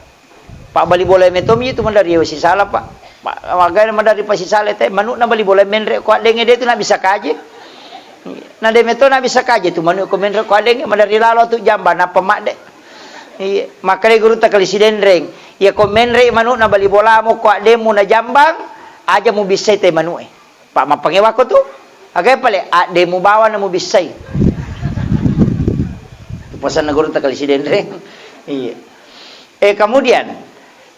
Pabbali bola meto mi tu madari sisala, Pak. Pak, magana madari pa sisala te, manu'na bali bola menre ko addenge de tu na bisa kaje. Na de meto na bisa kaje tu manu ko menre ko addenge madari lalo tu jamba nappa madde. Iya, makkeda gurutta Kali Sidenreng, "Iya ko menre manu'na bali bolamu ko addemu na jambang, aja mubissai te manu'e." Pak, mappangewa ko tu? Aga pale, addemu bawang na mubissai. Tu pasanna gurutta Kali Sidenreng. Iya. Eh, kemudian,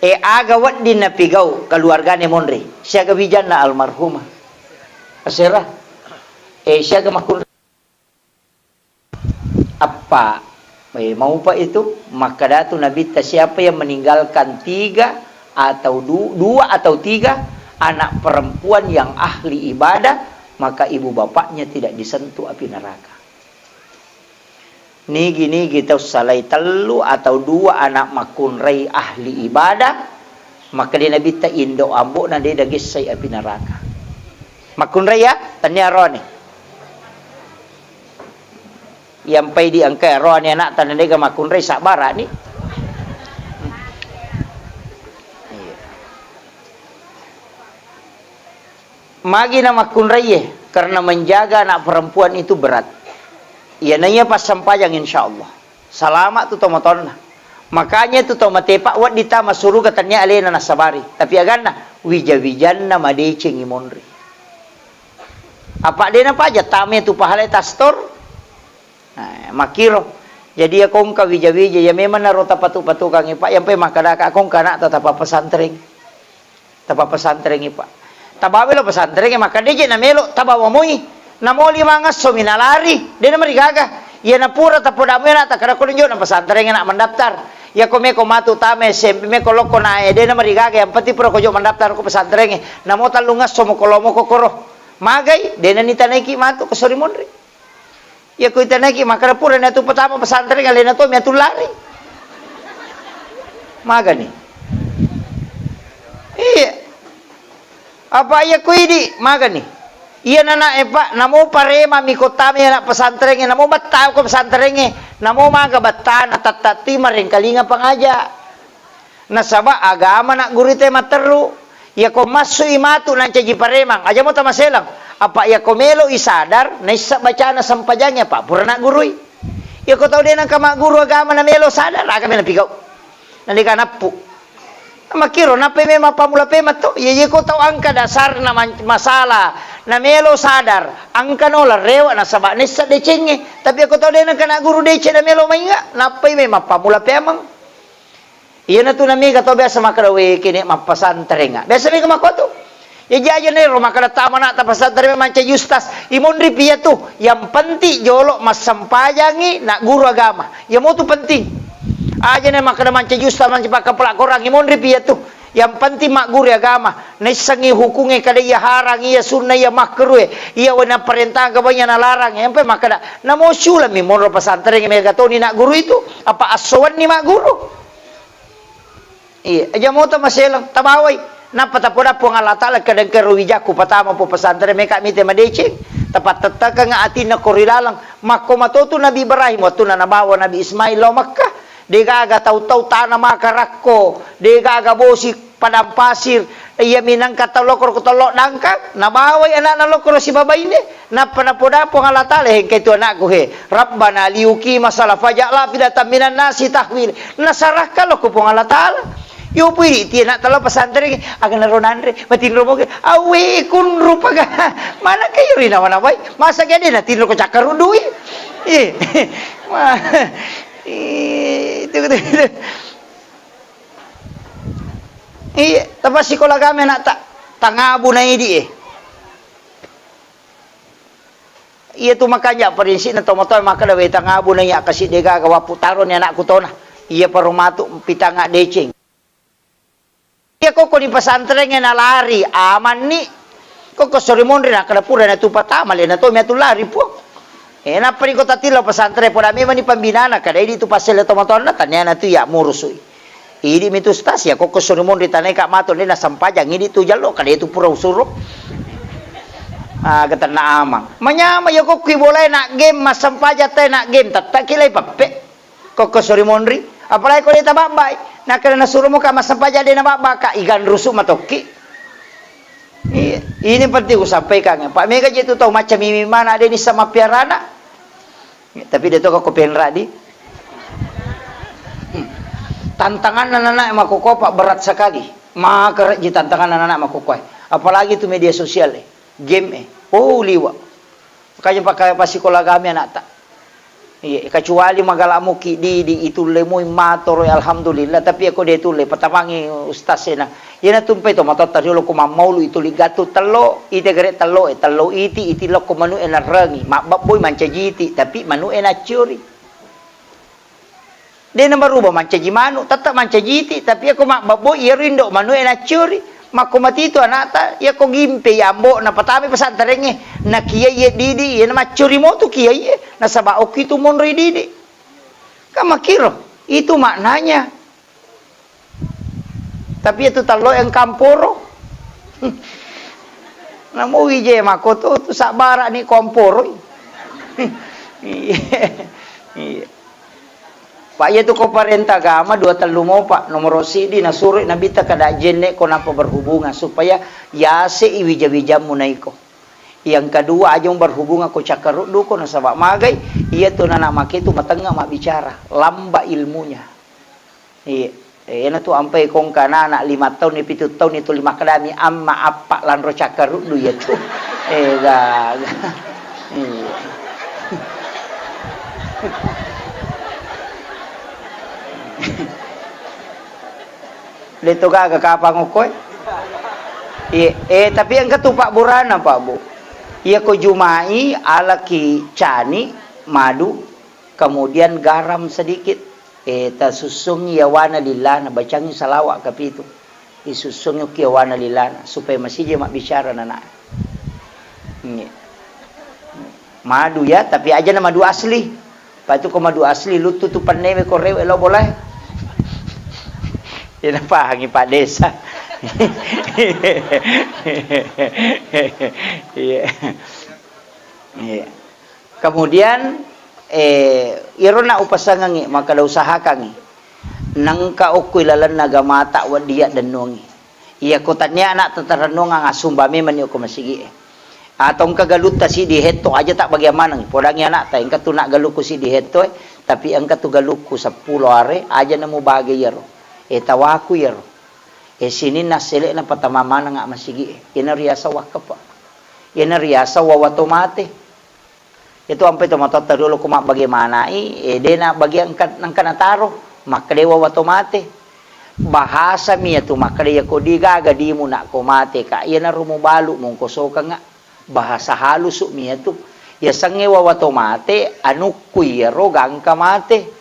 eh, aga wedding napigau keluargane monri. Siaga wijanna almarhumah. Asera. Eh, siaga makkunrai. Apa, eh, maupa itu, makkadatu Nabitta, siapa yang meninggalkan tiga atau du-, dua atau tiga anak perempuan yang ahli ibadah, maka ibu bapaknya tidak disentuh api neraka. Nigi-nigi tau salai tellu atau dua anak makkunrai ahli ibadah, makkeda Nabitta, indo ambo'na de dagessai api neraka. Makkunrai ya, tania roni. Yampai di engka roani anakta na dega makkunrai sabbarani. Iya. Magi na makkunraiye, karena menjaga anak perempuan itu berat. Iya naiya passempajang insyaallah. Salama tu tomatoanna. Makanya tu tomatepa wedding tama suruga tania alena nasabari. Tapi aganna wija-wijanna madecengi monri. Apa dena paja tame tu pahalai tastor. Nah, makkiro. Jadi, iya kongka wija-wija, iya memang naro tapatu-patukangngi, Pak, iyampai makkadaka kongka anakta tapa pesantren. Tapa pesantrengngi, Pak. Tabawa lo pesantrengngi, makkadeje namelo, tabawa moi. Namoli mangesso mi nalari, dena marigaga. Iya napura tapoda moi anakta, kada ko njo na pesantrengngi nak mendaftar. Iya ko meko matu tama S M P, meko lokko nae, dena marigaga, yang penting pura ko jo mendaftar ko pesantrengngi. Namo tallung esso mo ko lomo ko koro. Magai, dena nitanaiki matu ke sori monri. Iya ko itanaiki makkada purani atu patama pesantren alena to mi atu lari. Magani. Iya. Apa iya ko idi magani. Iya nana e Pak, namo parema mi ko tama anak pesantrengnge, namo batta ko pesantrengnge, namo maga battana tatta tui marengkalinga pangaja. Nasaba agama naggurui te matteru. Iyako massui matu nancaji paremang, aja mo tamaselang. Apa iyako meloi sadar, naissa bacana sempajangnge, apa pura naggurui. Iyako tau de nengka magguru agama namelo sadar, aga mena pigau. Nandika nappu. Makkiro nappai memang pammula pemeng to. Iya, iyako tau engka dasarna man-, masalah, namelo sadar, engka nola rewa nasaba naissa decengnge. Tapi iyako tau de nengka nagguru deceng namelo mainga, nappai memang pammula pemeng. Iyanatu namega tau biasa makkeda, "We, kene mappasantrenga." Biasa mega makkotu. Iya jaji nero makkeda tama anakta pasantren mancaji ustaz. Imonri pi iyatu. Yang penting jolo massempajangi, nagguru agama. Iya motu penting. Aja na makkeda mancaji ustaz, mancaji pakkapala Korang, imonri pi iyatu. Yang penting magguru agama. Naissengngi hukungnge kada iya harang, iya sunna, iya makruh, iya wena parentang kaba iya nalarang. Yang penting makkeda, namo sulami monro pasantren mega toni nagguru itu. Apa assowanni magguru? Iya, aja moto maseleng, tabawai. Nappa tapoda Puang Allah Taala, kadang kero wijakku patama po pesantren, meka mite madeceng, tapattettakeng atinna ko ri laleng. Makko matotu Nabi Ibrahim, wattunna nabawa Nabi Ismail lao Makkah, degaga tau-tau tana maka rakko, degaga bosi padang pasir, iya minangka tau lokko ko tello dangka, nabawai anakna lokko sibabaine. Nappa napoda Puang Allah Taala, "He, engkai tu anakku, he. Rabbana liyuqima shalah faj'al afidatan minan nasi tahwi." Nasarahkan lo ko Puang Allah Taala. Yo pui di tiana tala pesantren, aga naro nanre, matinro moge. Awe kunru paga. Mana kayo ri nawa-nawai? Masa gede natinro ko cakkarudui? Eh. Wah. Eh, itu, itu, itu. Iya, tapi sikola kami anak tak tangabu na idi, eh. Iya tu makanja prinsipna tomatoa makkeda wetang abu na iya kasi degaga wappu taroni anakku tona. Iya paru matu pitanga deceng. Iya kokko di pesantrengnge nalari, amanni. Kokko sori monri nakkeda pura na tu patama le na to miatu lari puang. Eh, nappa ri kota tilo pesantren poda memang ni pembinana kada idi tu paselle tomatoanna taniana tu iya murusui. Idi mitu stas ya kokko sori monri tanai ka mato de nasempajang idi tu jallo kada itu pura usuro. Ah, getanna amang. Manyama ya kokki bolai nak game massempajang tai nak game tetta kilai peppe. Kokko sori monri. Apalagi ko deta babbai. Nakkeda nasuro mo ka massempajang de na babba ka igan rusu matokki. Iya, ini penting kusampaikan. Pak mega je tu tau macam mimi mana de ni sama piarana. Tapi de to ko penra di. Hmm. Tantangan anak-anak makoko Pak berat sekali. Maka ji tantangan anak-anak makoko. Apalagi tu media sosial eh. Game eh. Oh, liwa. Makanya pakai pasikola kami anak tak. Iya, kecuali magala muki di, di itu lemui matoro alhamdulillah, tapi aku dia tu le patamangi ustaz sena. Iyana tumpai to matotta riolo ko mammaulu itu ligatu tello, ite gere tello e, tello iti, iti lokko manu e narengi, mabbabboi mancaji iti, tapi manu e naccuri. De na berubah mancaji manu, tetap mancaji iti, tapi aku mabbabboi iyaro indo manu e naccuri. Makko matitu anakta, iyako gimpe ambo na patami pesantrengnge, na kiai didi, iyana maccuri motu kiai, nasaba okki tu monroi didi. Kan makkiro, itu maknanya. Tapi itu tello yang kamporo. Namo wije makoto tu sabara ni komporoi. Iya. Iya. Pak, iya tu ko parenta agama dua tellu mopa. Nomoro sidi nasuro Nabitta kada jenne ko napa berhubungan supaya yase i wija-wijammu naiko. Yang kedua, aja berhubungan ko cakkaruddu ko nasaba magai, iya tu nana make tu matengnga mabbicara, lamba ilmunya. Iya. Eh, iyana tu ampai kongka anak lima tahun ni, pitu tahun itu lima kedami amma appa lanro cakkaruddu iya tu. Eh, gaga. Iya. De to gaga kapang okkoe. Iya, eh, tapi engka tu Pak burana, Pak Bu. Iya ko jumai alaki cani, madu, kemudian garam sedikit. Eh, tasussungngi yawana lillana, bacangngi salawat kapitu. Isussungngi okki yawana lillana, supaya masija mabbicara nana. Iya. Madu ya, tapi aja na madu asli. Patu ko madu asli, luttu tu pennewe ko rewe lo bolae. Iya napahangi Pak Desa. Iya. Iya. Kemudian, eh, iyaro na upasangengngi, makkeda usahakangngi. Nengka okko ilalenna agamata weddi yaddennuangngi. Iyako tania anakta tarennuang asumba memenni okko masigi'e. Atau engka galutta siddi hetto aja tak bagiang maneng, podangngi anakta, engka tu nak galukku siddi hetto e, tapi engka tu galukku seppulo are, aja na mubage iyaro. E tawaku iyaro. E sininna sele'na patama maneng masigi'e. Iyana riaseng wakkepa. Iyana riaseng wawa to mate. Itu ampai tomatoatta riolo ko mabbage manai, eh, dena bagiang engka, engka nataro, makkedai wawa to mate. Bahasa mi iyatu makkeda iyako digaga dimu nakko mate ka, iyanaro mubalu mungko sokengnga. Bahasa halusu mi iyatu. Yasengnge wawa to mate, anukku iyaro gangka mate.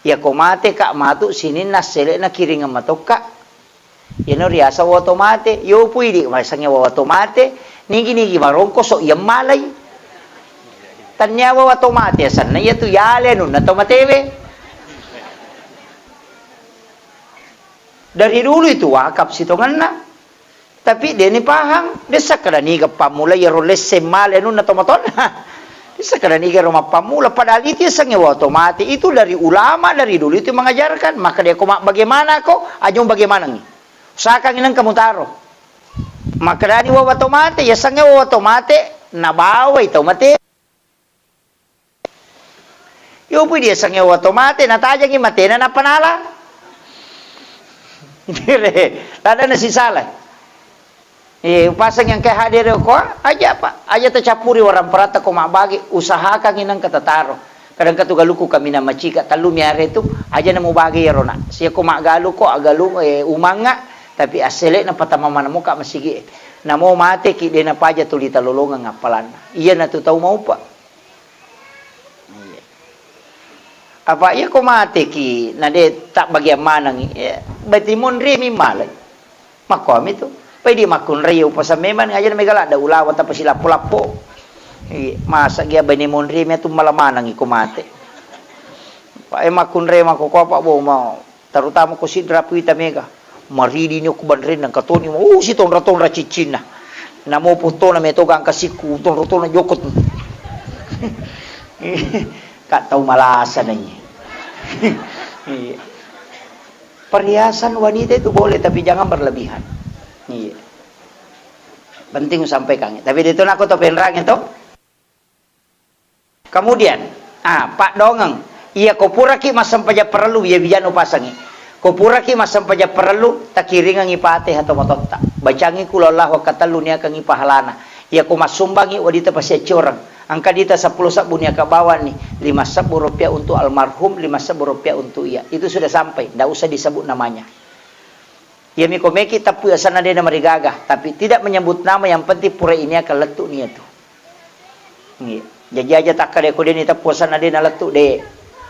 Iyako mate ka matu sininna sele'na kiringeng matokka. Iyano riaseng wawa to mate, yopu idi masengnge wawa to mate, nigi-nigi marongko so iyemmalai. Tania wawa to mate asenna iyatu yale anunna to matewe. Dari dulu itu wakaf sitongenna. Tapi de' ni pahang, de' sakkeda niga pammula iyaro lesseng male anunna tomatoanna. De' sakkeda niga ro mappammula, padahal itu yasengnge wawa to mate. Itu dari ulama dari dulu itu mengajarkan. Makkeda ko ma-, bagaimana ko, ajong bagaimanangngi. Usahakangngi nengka mutaro. Makkedani wawa to mate, yasengnge wawa to mate, nabawai tau mate. Yo pui diasengnge wawa to mate, natajangngi matena nappa nala. Ladanna sisala. Eh, upaseng yang kayak hadir ko, aja apa, aja tercampuri orang perata ko mabbagi, usahakan inang kata taro. Kadang katu galuku kami nama cika, tellu miare tu, aja nemu bagi ya rona. Sia ko magalu ko, agalu, eh, umangnga, tapi assele na patama mana muka masigi. Namo mate ki de napaja tuli talolongang appalanna. Iya na tu tau maupa. Iya. Apa iya ko mateki, na de tabbagiang manengi, iya, bati monri mi malai. Makkomi tu. Pai di makkunrai upasang memang aja na mega ladda ulawa tappa silappo-lappo. Iya, masa gia bani monri mi tu mala manengi ko mate. Pa e makkunrai mako ko apa bo mau. Terutama ko sidra puita mega. Maridini okko banrenna, engka toni, uh, sitonra-tonra ciccinna. Namo puttona meto gangka sikku, tonra-tona jokot. Ka tau malasa nai. Iya. Perhiasan wanita itu boleh, tapi jangan berlebihan. Iya. Penting sampaikan. Tapi itu nako to penrange to. Kemudian, ah, paddongeng. Iya, ko puraki massempajang parellu, iya bijana upasangi. Ko puraki massempajang parellu, takiringengi Fatihah to matotta. Bacangi qul huwallahu katellu niakangi pahalana. Iya, ko massumbangi, wadita pasiaccoreng. Engka dita seppulo sebbu niaka bawanni, lima sebbu rupiah untuk almarhum, lima sebbu rupiah untuk iya. Itu sudah sampai, ndak usah disebut namanya. Iyami ko meki teppu asenna de namarigaga, tapi tidak menyebut nama, yang penting pura ini akan lettu nia tu. Nggih. Jaji aja takkeda ko deni teppu asenna de nalettu de.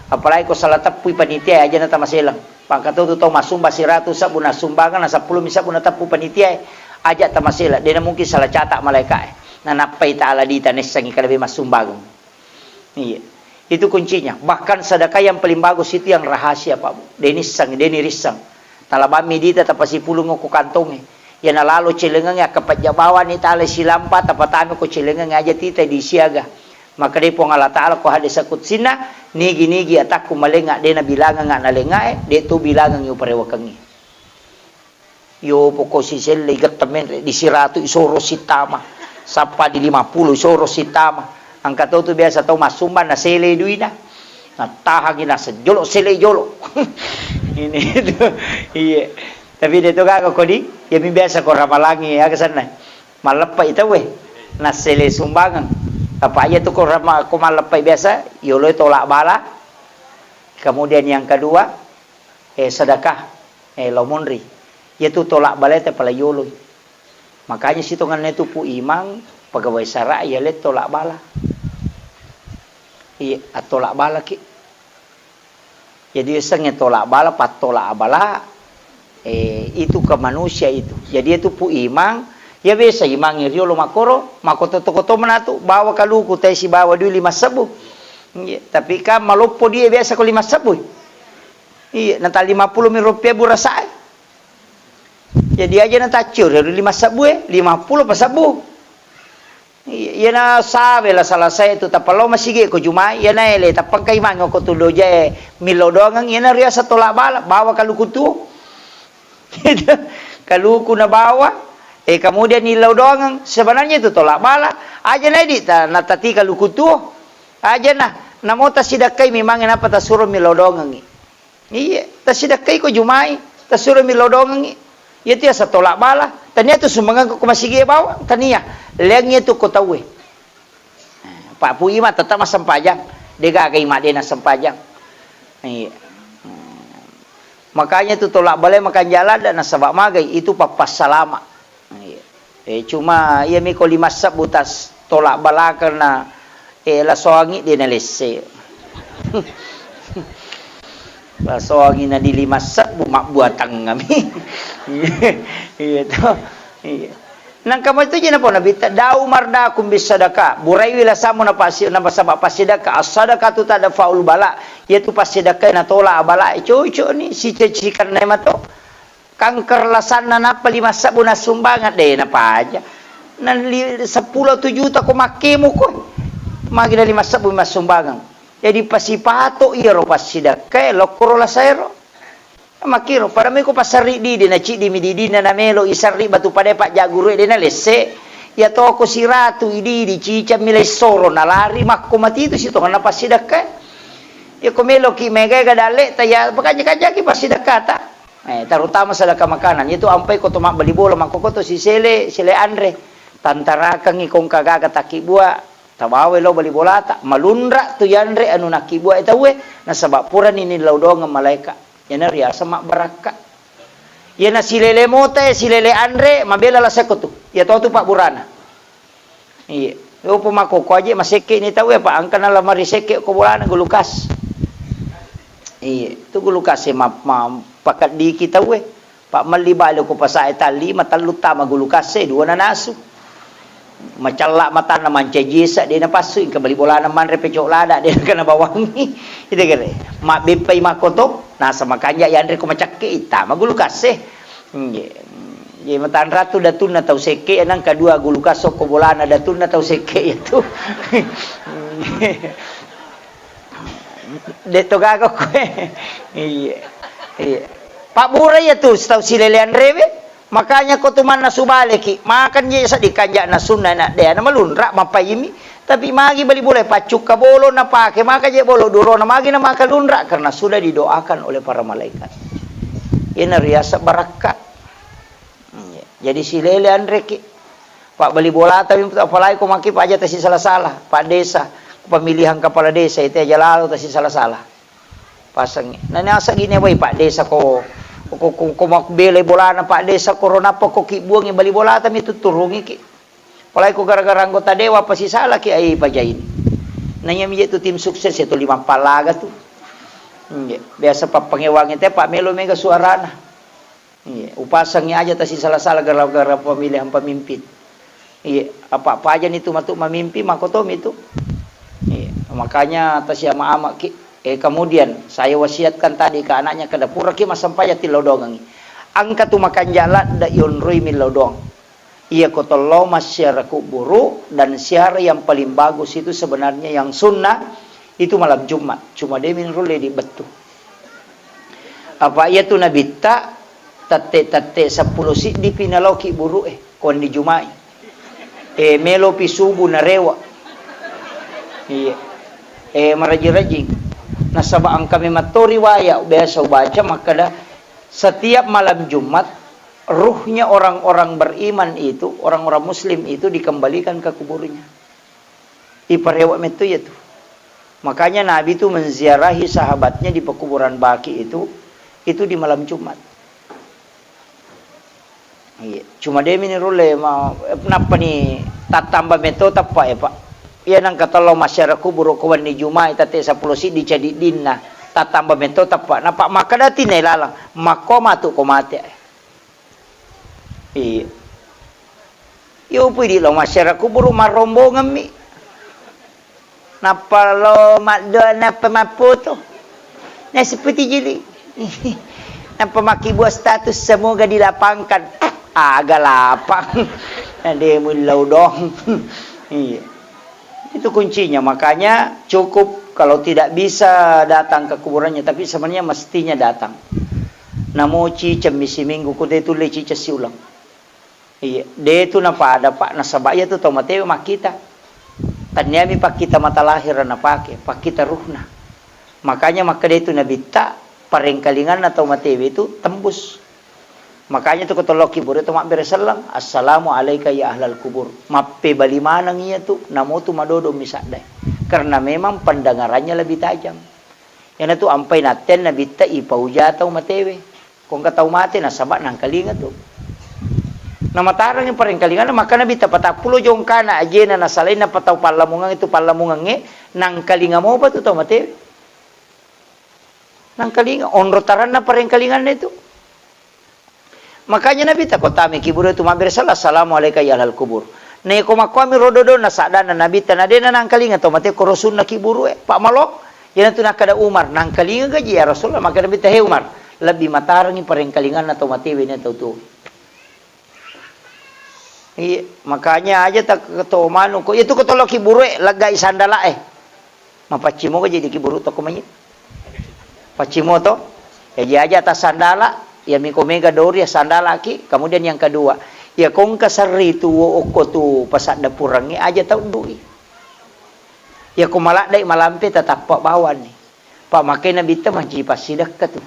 Apalagi ko salah teppui panitia aja na tamaseleng. Pangkatu tu tau masumba siratu sebbu na sumbangan na seppulo mi sebbu na teppu panitia aja tamaseleng. De na mungkin salah catat malaika e. Na nappai taala dita nessangi kada be massumbang. Iya. Itu kuncinya. Bahkan sedekah yang paling bagus itu yang rahasia, Pak Bu. Denisseng, denirisseng. Talabammi dita tapasipulung ko kantonge. Yana lalo celengengnge akkapajja bawani tala silampa tapatami ko celengengnge aja tita di siaga. Maka dei Puang Allah Ta'ala ko hadis kutsinna, nigi-nigi atakku malenga dena bilangenga nalengae, de tu bilangengi uparewakengi. Yo, poko siselle igette menre, di siratu isoro sitama. Sappa di lima puluh isoro sitama. Engka to tu biasa tau massumbang nasele duina. Natahangi naseng jolo, sele jolo. Ini itu. Iya. Tapi de to gaga kodi, ya mi biasa ko ramalangi aga senna. Malleppai tauwe. Nasele sumbangeng. Apa iya tu ko rama-, ko malleppai biasa, yolo tolak bala. Kemudian yang kedua, eh, sedekah, eh, lao monri. Iyatu tolak balae tapalai yoloi. Makanya sitongenna tu Pu Imang, pegawai sara iya le tolak bala. Iya, attolak balaki. Jadi sengnge tolak bala, pattolak bala, eh, itu ke manusia itu. Jadi itu Pu Imang, ya biasa Imang riolo makoro, makoto-koto menatu, bawa kaluku teh sibawa dui lima sebbu. Iya, tapi kan maloppo dia biasa ko lima sebbu. Iya, nata lima puluh mi rupiah burasa'e. Jadi aja nataccio ri lima sebbu e, lima puluh pa sebbu. Iya, iyana sawe la selesai tu tappa lao masigi ko Jumai, iyana ele tappengkai mango ko tu dojae millau doangeng, iyana riasa tolak bala, bawa kaluku tuo. Kaluku nabawa, eh, kemudian illau doangeng, sebenarnya itu tolak bala, aja na edita natati kaluku tuo. Aja na, namo tasidakkai memang napa tasuro millau doangengi. Iya, tasidakkai ko Jumai, tasuro millau doangengi. Iya tu asa tolak bala. Tania tu sumbangeng ko masigi bawang, tania. Leang iya tu ko tauwe. Pak Pu Ima tetap massempajang. De gaga ima de nassempajang. Iya. Makanya tu tolak bala makanjala da nasaba magai itu pappassalama. Iya. Eh, cuma iya mi ko lima sebbu tas tolak balakeng na, eh, lasoangi de nalesse. Lasoangi na di lima sebbu mabbuatang kami. Iya to. Iya. Nangka mo itu je napau Nabitta, "Da'u mardakum bis sadaqah." Buraiwi lasamu napasi-, napasaba passidakka. As-sadaqatu tadfa'ul bala. Iyatu passidakka natola abala. Cocok ni, sice-, sikarna mato. Kanker lasanna nappa lima sebbu nassumbangeng, de' napaja. Na li-, seppulo tu juta ko makkemu ko. Magi na lima sebbu massumbangeng. Jadi pasipato iyaro passidekkae lokkoro lasaero. Makkiro, pada meko passerri didi, na ciddi mi didinna na melo isarri batu pada pajja guru de' na lesse. Iya toko siratu i didi, cicang mi lessoro, na lari makko matitu sitongenna passidekkae. Iya ko meloki mega ega dalle ta iya, pakanja-kanjaki passidekkata. Eh, terutama sedekah makanan. Itu ampai ko to mabbali bola, makkoko to sisele, sele anre. Tantarakengngi kongka gaga takkibua, tabawa lo bali bolata. Malunra tu yanre anu nakkibua e tauwe, nasaba purani nillau doangeng malaeka. Iyana riaseng mabbarakka. Iyana silele mota e, silele anre, mabela laseko tu. Iya to tu pabburana. Iya. Upo makkoko aje masekke ni tauwe, apa angkana lamari sekke ko bolana gulukas. Iya, tu gulukas e ma-, ma-, pakeddiki tauwe. Pa melli bale ko pasae talli, matellu tama gulukas e, dua nanasu. Macella matanna mancaji esa, de' napassu, engka bali bolana manre pecok lada, de' nakana bawangi. Itu kere. Mabbeppai makkoto, nasa makanja yanre ko macakke, tama gulukas e. Nggih. Jadi matanratu datunna tau sekke, nang kedua gulukas okko bolana datunna tau sekke itu. De' to gaga koe. Iya. Iya. Pabbura iya tu, tau silele anrewe. Makanya ko tu mannasu baleki, makan je seddi kanja'na sunna na de' na malunra mapaimi. Tapi magi bali bola paccukka bolo napake, maka je bolo durona magi na maka lunra karena sudah didoakan oleh para malaikat. Ina riasa barakka. Iya. Jadi silele anreki. Pak bali bola tapi apalagi ko maki Pak aja tasi salah-salah, Pak Desa, pemilihan kepala desa itu aja lalu tasi salah-salah. Pasangngi. Na naseng gini wai Pak Desa ko, ko, ko, ko mabbelai bolana Pak Desa, ko ronappa ko kibbuangngi bali bolata mi tutturungiki. Apalagi ko gara-gara anggota dewan pasti salaki ai pajaini. Nanya mi tu tim sukses itu lima palaga tu. Nggih, biasa pappangewangi te Pak melo mega suarana. Iya, upasangngi aja tasi salah-salah gara-gara pemilihan pemimpin. Iya, apa-apa aja nitu matu mamimpi, makotomi tu. Iya, makanya tasi ama-ama ki. Eh, kemudian saya wasiatkan tadi ke anaknya, kada pura ki massempajang tillau dongengi. Engka tu makanja ladde yonroi millau doang. Iya ko tello massiara kuburu dan siara yang paling bagus itu sebenarnya yang sunnah itu malam Jumat. Cuma de minro le di bettu. Apa iya tu nabitta tette-tette seppulo siddi pi nalao ki buru e, ko wenni Juma'i. E, melo pi subuh narewa. Iya. E, maraji-rajing. Nasaba engka memang to riwayat biasa ubaca makkada setiap malam Jumat ruhnya orang-orang beriman itu, orang-orang muslim itu dikembalikan ke kuburnya. Iparewa metto iya tu. Makanya Nabi tu menziarahi sahabatnya di pekuburan Baqi itu, itu di malam Jumat. Iya, cuma de mini rulle ma-, nappa ni tattamba metto teppa e, Pak. Iya nang katollo masyarakat kuburu ko wenni Jumat tette seppulo siddi cadiddinna tattamba metto teppa. Nappa makkada tinne lalang, makko matu ko mate. Iya. Yo pui di lo masyarakat kuburu marrombongemmi. Nappa lo maddoa nappa mappoto. Nasipputi jili. Nappa makkibua status semoga dilapangkan. Aga lapang. Nade mullau dong. Iya. Itu kuncinya, makanya cukup kalau tidak bisa datang ke kuburannya, tapi sebenarnya mestinya datang. Namo ciceng misi minggu, ko de tulle ciceng siulang. Iya, de tu napada, Pak, nasaba iya tu tau matewe makkita. Tanniami pakkita mata lahir napake, pakkita ruhna. Makanya makkeda itu Nabitta, parengkalinganna tau matewe itu tembus. Makanya tu ko tolloki buru tu mabbere selleng, "Assalamu alaika ya ahlal kubur." Mappebali maneng iya tu, namo tu madodo misaddai. Karena memang pendengarannya lebih tajam. Iyana tu ampai natten Nabitta ipauja tau matewe. Ko engka tau mate nasaba nangkalinga tu. Namatarangi parengkalinganna, maka Nabitta patappulo jongkana ajena nasalainna patau pallamungang itu pallamungangnge, nangkalinga mopa tu tau matewe. Nangkalinga, onro taranna parengkalinganna itu. Makanya Nabi tako tami kiburu itu mabbere sala, "Assalamu alaika ya ahlal kubur." Neko makkuami rododo na sadana Nabi tanadena nangkalinga to mate koro sunna kiburu e. Pak Malong, yana tu nakada Umar, "Nangkalinga gaji ya Rasulullah?" Maka Nabi tahe Umar, Lebbi matarengngi parengkalinganna tau matewe na tau tuo. Iya, makanya aja tak keto manu ko. Itu ketoloki buruk e, lega i sandala e. Mapaccimo ga jadi ki buruk toko manye. Paccimo to. Jadi aja atas sandala, ya miko mega dori ya sandala ki. Kemudian yang kedua, ya kongka serri tu wo okko tu pasadda purangngi aja tau dui. Ya ko maladde malampe tetappa bawani. Pak makai nabitta manci passidekka tu.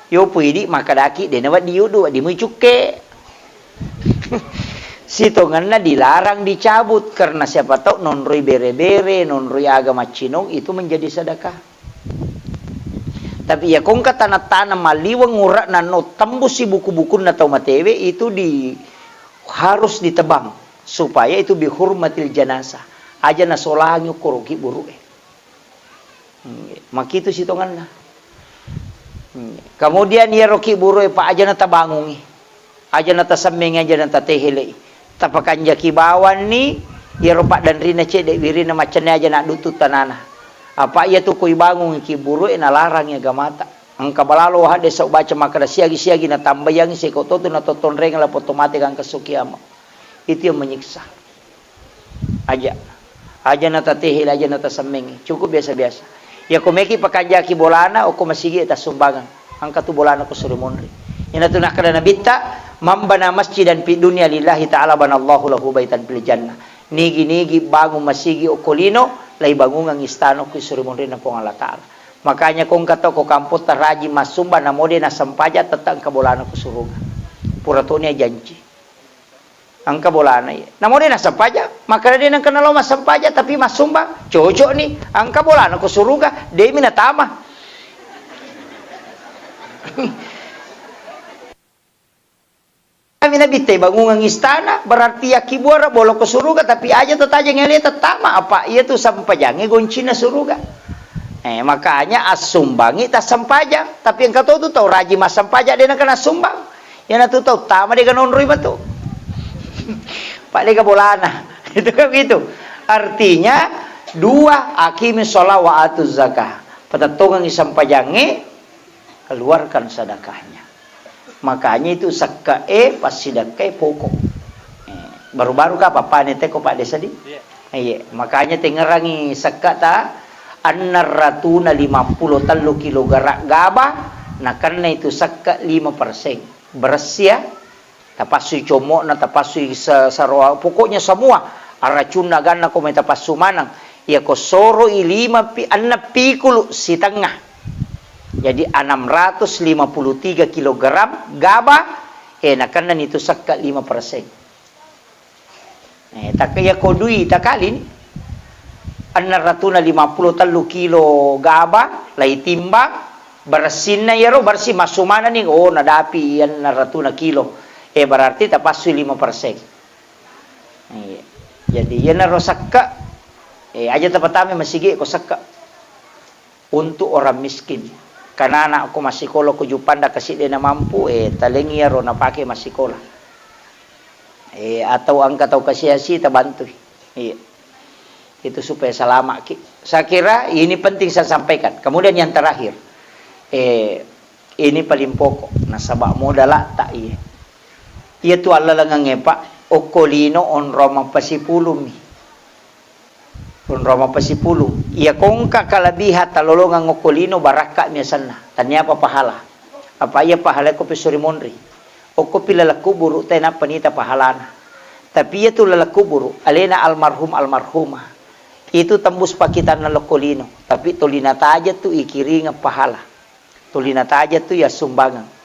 Yopu idi makkedaki, de nawedding yudu, wedding mui cukke. Sitongenna dilarang dicabut, karena siapa tahu nonroi bere-bere, nonroi aga maccinong, itu menjadi sedekah. Tapi ya kongka tanah-tanah maliweng urak nano tembusi buku-bukunna tau matewe itu di, harus ditebang supaya itu bihurmatil janazah. Aja nasolangi ukkuruki buruk e. Nggih, makitu sitongenna. Nggih. Kemudian iyaro ki buruk e, Pak, aja natabangungi. Aja natasemmengi, aja natatehele'i. Tapakanjaki bawanni iyaro paddanrina cedde wirinna macenne aja naddutu tanana. Apa iya tu koi bangungi ki buruk e nalarang agamata. Engka balalo hadde sau baca makkeda siagi-siagi natambayangi seko totu natottonreng lapong to mate gangka su kiamat. Itu yang menyiksa. Aja. Aja natatehe, aja natasemmengi. Cukup biasa-biasa. Ya, ko meki pakanjaki bolana, okko masigi tassumbangeng. Engka tu bolana ko suri monri. Ina tu nakkeda Nabitta, "Man bana masjidan fid dunya lillahi ta'ala banallahu lahu baitan fil jannah." Nigi-nigi bangun masigi okko lino, lai bangungang istana okko suri monrinna Puang Allah Ta'ala. Makanya ko engka to ko kampotta rajin massumba, namo de nasempaja, tette engka bolana ko suruga. Pura toni ajanci. Engka bolana iya. Namo de nasempaja, makkeda de nengka nalo massempaja, tapi massumba, cocok ni. Engka bolana ko suruga, de mi natama. Kami Nabitta bangungang istana, berarti yakkibuara bolo ko suruga, tapi aja to tajeng ele tettama, apa iya tu sempajangnge goncina suruga. Eh, makanya assumbangi tassempajang, tapi engka to tu tau rajin massempajang de nengka nassumbang. Iyanatu tau tama dega nonroi matu. Pak dega bolana. Itu kan begitu. Artinya dua, aqimi sholat wa atuz zakah. Patettongengi sempajangnge, keluarkan sedekahnya. Makanya itu sekke'e, passidekkae pokok. Eh, baru-baru ka papane teko Pak Desa di? Iya. Iya, makanya tengerangi sekke ta, enneng ratuna limappulo tellu kilogram gaba, nakenna itu sekke lima persen. Beressi ya, tapassui commo'na, tapassui se-, saroa, pokoknya semua aracunna ganna ko mai tapassu maneng. Iya ko soroi lima pi-, enneng pikulu sitengnga. Jadi enam ratus lima puluh tiga kilogram gaba, eh, nakennani tu sekke lima persen. Eh, tak iya ko dui takalini, enneng ratuna lima puluh tellu kilo gaba, lai timbang, beressinna iyaro, bersih massu manenni, oh, nadapi enneng ratuna kilo. Eh, berarti tapassui lima persen. Iya. Jadi, iyanaro sekke, eh, aja tapatama masigi ko sekke. Untuk orang miskin. Karena anakku massikola ko Juppandang kasi de namampu, eh, talengi iyaro napake massikola. Eh, atau engka tau kasiasi tabantui. Iya. Itu supaya selamat ki. Saya kira ini penting saya sampaikan. Kemudian yang terakhir, eh, ini paling pokok. Nasaba modal tak iya. Iya tu allalengengnge, Pak, okko lino onrong mappasipulung mi. Onrong mappasipulung. Iya ko engka kalebihan talolongeng okko lino, barakka mi asenna. Taniapa pahala. Apa iya pahala ko pisuri monri. Okko pi laleng kuburu, tenappa nita pahalana. Tapi iya tu laleng kuburu, alena almarhum almarhumah. Itu tembus pakitanna lokko lino. Tapi tolina taja tu ikiringeng pahala. Tuli nataja tu yassumbangeng.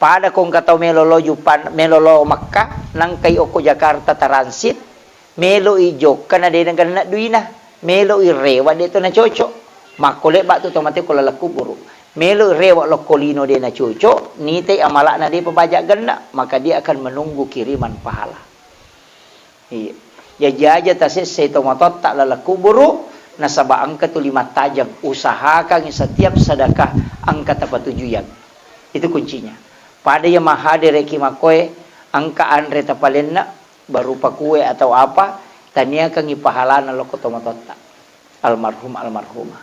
Pada ko engka tau melo lo Jupan-, melo lo Mekka, nangkai okko Jakarta transit, melo i jokka na de nagenna duina, melo i rewa de to nacocok. Makko lebba tu tomate ko laleng kuburu. Melo i rewa lokko lino de nacocok, nitai amalakna de pabaja genna, maka dia akan menunggu kiriman pahala. Iya. Jaji aja tasessai tomatoatta laleng kuburu, nasaba engka tuli mattajeng. Usahakangi setiap sedekah engka tapatujuyang. Itu kuncinya. Pada iya mahadereki makkoe, engka anre tapalenna, berupa kue atau apa, taniakangi pahalana lokko tomatoatta. Almarhum, almarhumah.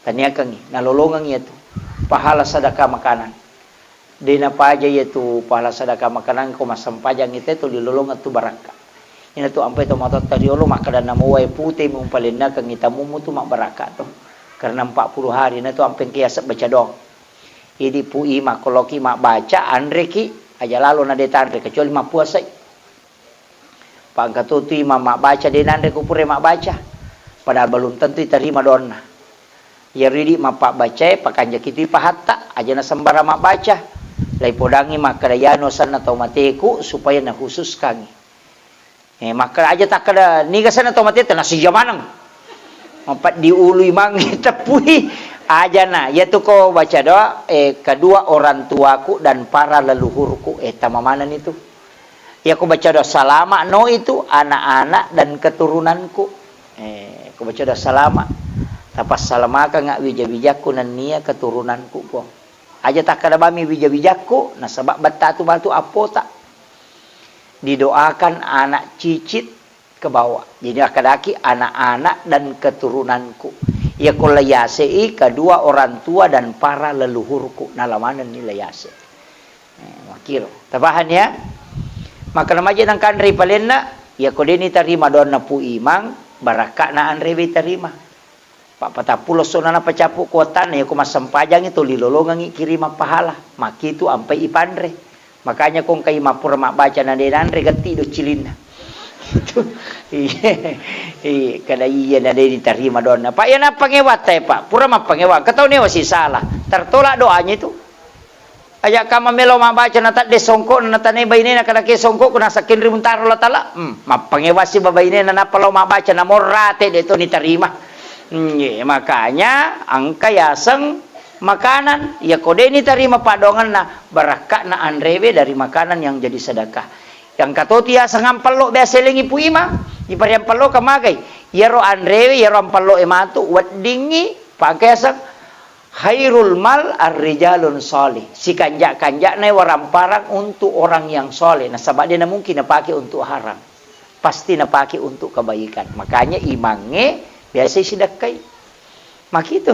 Taniakengngi, nalolongengngi iyatu pahala sedekah makanan. De' napaja iyatu pahala sedekah makanan ko massempajang ite tu lilolongeng tu barakka. Inatu ampai tomatoatta riolo makkeda, namo wae pute mumpalennakengngi tamummu tu mabbarakka to. Karena empat puluh hari natu ampe engka yaseng baca doang. Idi Pu Imang, ko loki mabbaca, anreki, aja lalo na de' tanre, kecuali mappuasai. Pa engka to tu Imang mabbaca, de' nanre ko pura mabbaca. Padahal belum tentu itarima doanna. Iyaro idi mappabbacae, pakanjaki tu pahatta, aja na sembarang mabbaca. Laipodangngi makkeda, iyanu asenna tau mateku, supaya nakhususkangngi. Eh, makkeda aja takkeda, niga asenna tau mateta, nasija maneng. Mapeddi ului mange teppui. Ajana, iyatu ko baca doa, eh, kedua orang tuaku dan para leluhurku, eh, tama maneng itu. Iyako baca doa salama no itu anak-anak dan keturunanku. Eh, ko baca doa salama, tapassalamakengnga wija-wijakku nennia keturunanku, Puang. Aja takkeda bami wija-wijakku, nasaba bettatu batu appota. Didoakan anak cicit ke bawah. Jadi akkedaki anak-anak dan keturunanku. Iyako layasei kedua orang tua dan para leluhurku. Nalamanenni layase. Eh, makkiro. Tapahang ya? Makkeda maje nangkanrei palenna, iyako de' nitarima doanna Pu Imang, barakka'na anrewe tarima. Pa patappulo essona napacappu kuatanna, iyako massempajangngi tuli lolongengngi kirimang pahala. Makkitu ampai ipanre. Makanya ko engkai mappura mabbaca na de' nanre, gatti do cilinna. Itu. Iya, iya, kada iya na de' ditarima doanna. Pa iya nappangewatta ya, Pak. Pura mappangewa, engka tau newa sisala. Tertolak doanya itu. Aja' kama melo mabbaca na tadde songko' na tanai bainena, kada ke songko' ku nasakkeng ri muntaro Allah Taala. Hmm, mappangewa si babainena nappa lao mabbaca na morate de' to nitarima. Hmm, iya, makanya engka yaseng makanan, iyako de' nitarima paddoangenna, barakka'na anrewe dari makanan yang jadi sedekah. Yang katoti yaseng ampello biasa elengi Pu Imang, ipariampello ka magai. Iyaro anrewe, iyaro ampello e matu, weddingngi, pa engka yaseng khairul mal ar-rijalun shalih. Sikanja-kanja'na waramparang untuk orang yang shalih. Nasaba de' namungkin napake untuk haram. Pasti napake untuk kebaikan. Makanya imangnge biasa sidekkai. Makitu.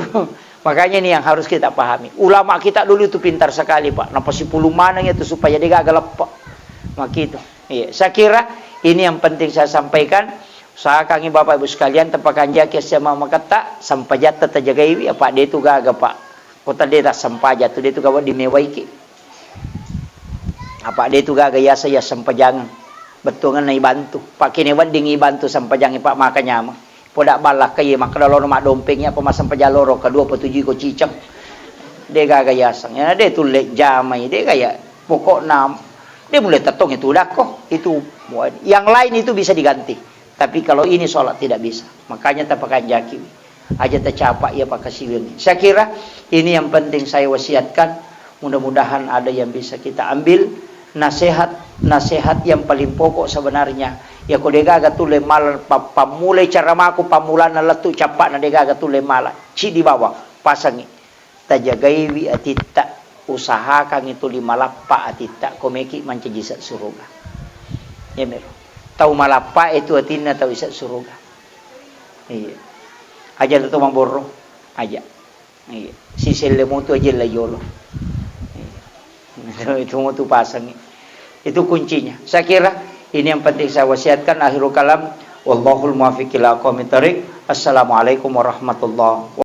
Makanya ini yang harus kita pahami. Ulama kita dulu itu pintar sekali, Pak. Napa sipulung maneng itu supaya de' gaga leppa. Makitu. Iya, saya kira ini yang penting saya sampaikan. Usahakangngi Bapak Ibu sekalian, tapakanjaki sia mamaketta, sempajatta tajagaiwi, apa de' tu gaga, Pak. Kota de' tassempajang tu de' tu gaga dimewaiki. Apa de' tu gaga yasa ya sempajangeng. Bettuangenna ibantu. Pak kene wedding ibantu sempajangnge, Pak, maka nyameng. Poda ballakka iye makkeda lono maddompeng iya, apa massempajang loro kedua petuju ko ciceng. De' gaga yaseng. Ya de' tulle jamai, de' gaya. Pokokna de' mulle tettong itu dakko. Itu yang lain itu bisa diganti. Tapi kalau ini sholat tidak bisa. Makanya tapakanjaki. Aja tacapa iya pakasiwini. Saya kira ini yang penting saya wasiatkan. Mudah-mudahan ada yang bisa kita ambil nasihat-nasihat yang paling pokok sebenarnya. Ya ko de' gaga tulle mala pa-, pammulai caramaku, pammulana lettu cappa'na de' gaga tulle mala. Ci di bawah, pasangi. Tajagaiwi atitta, usahakangngi tuli malappa atitta, ko meki mancaji ise' suruga. Yamiro. Tau malappa itu atinna tau ise' suruga. Iya. Aja tu maborro, aja. Iya. Siselle mutu aja la yolo. Iya. Itu mutu pasangi. Itu kuncinya. Saya kira ini yang penting saya wasiatkan. Akhirul kalam. Wallahul muwaffiq ila aqwamit thariq. Assalamualaikum warahmatullahi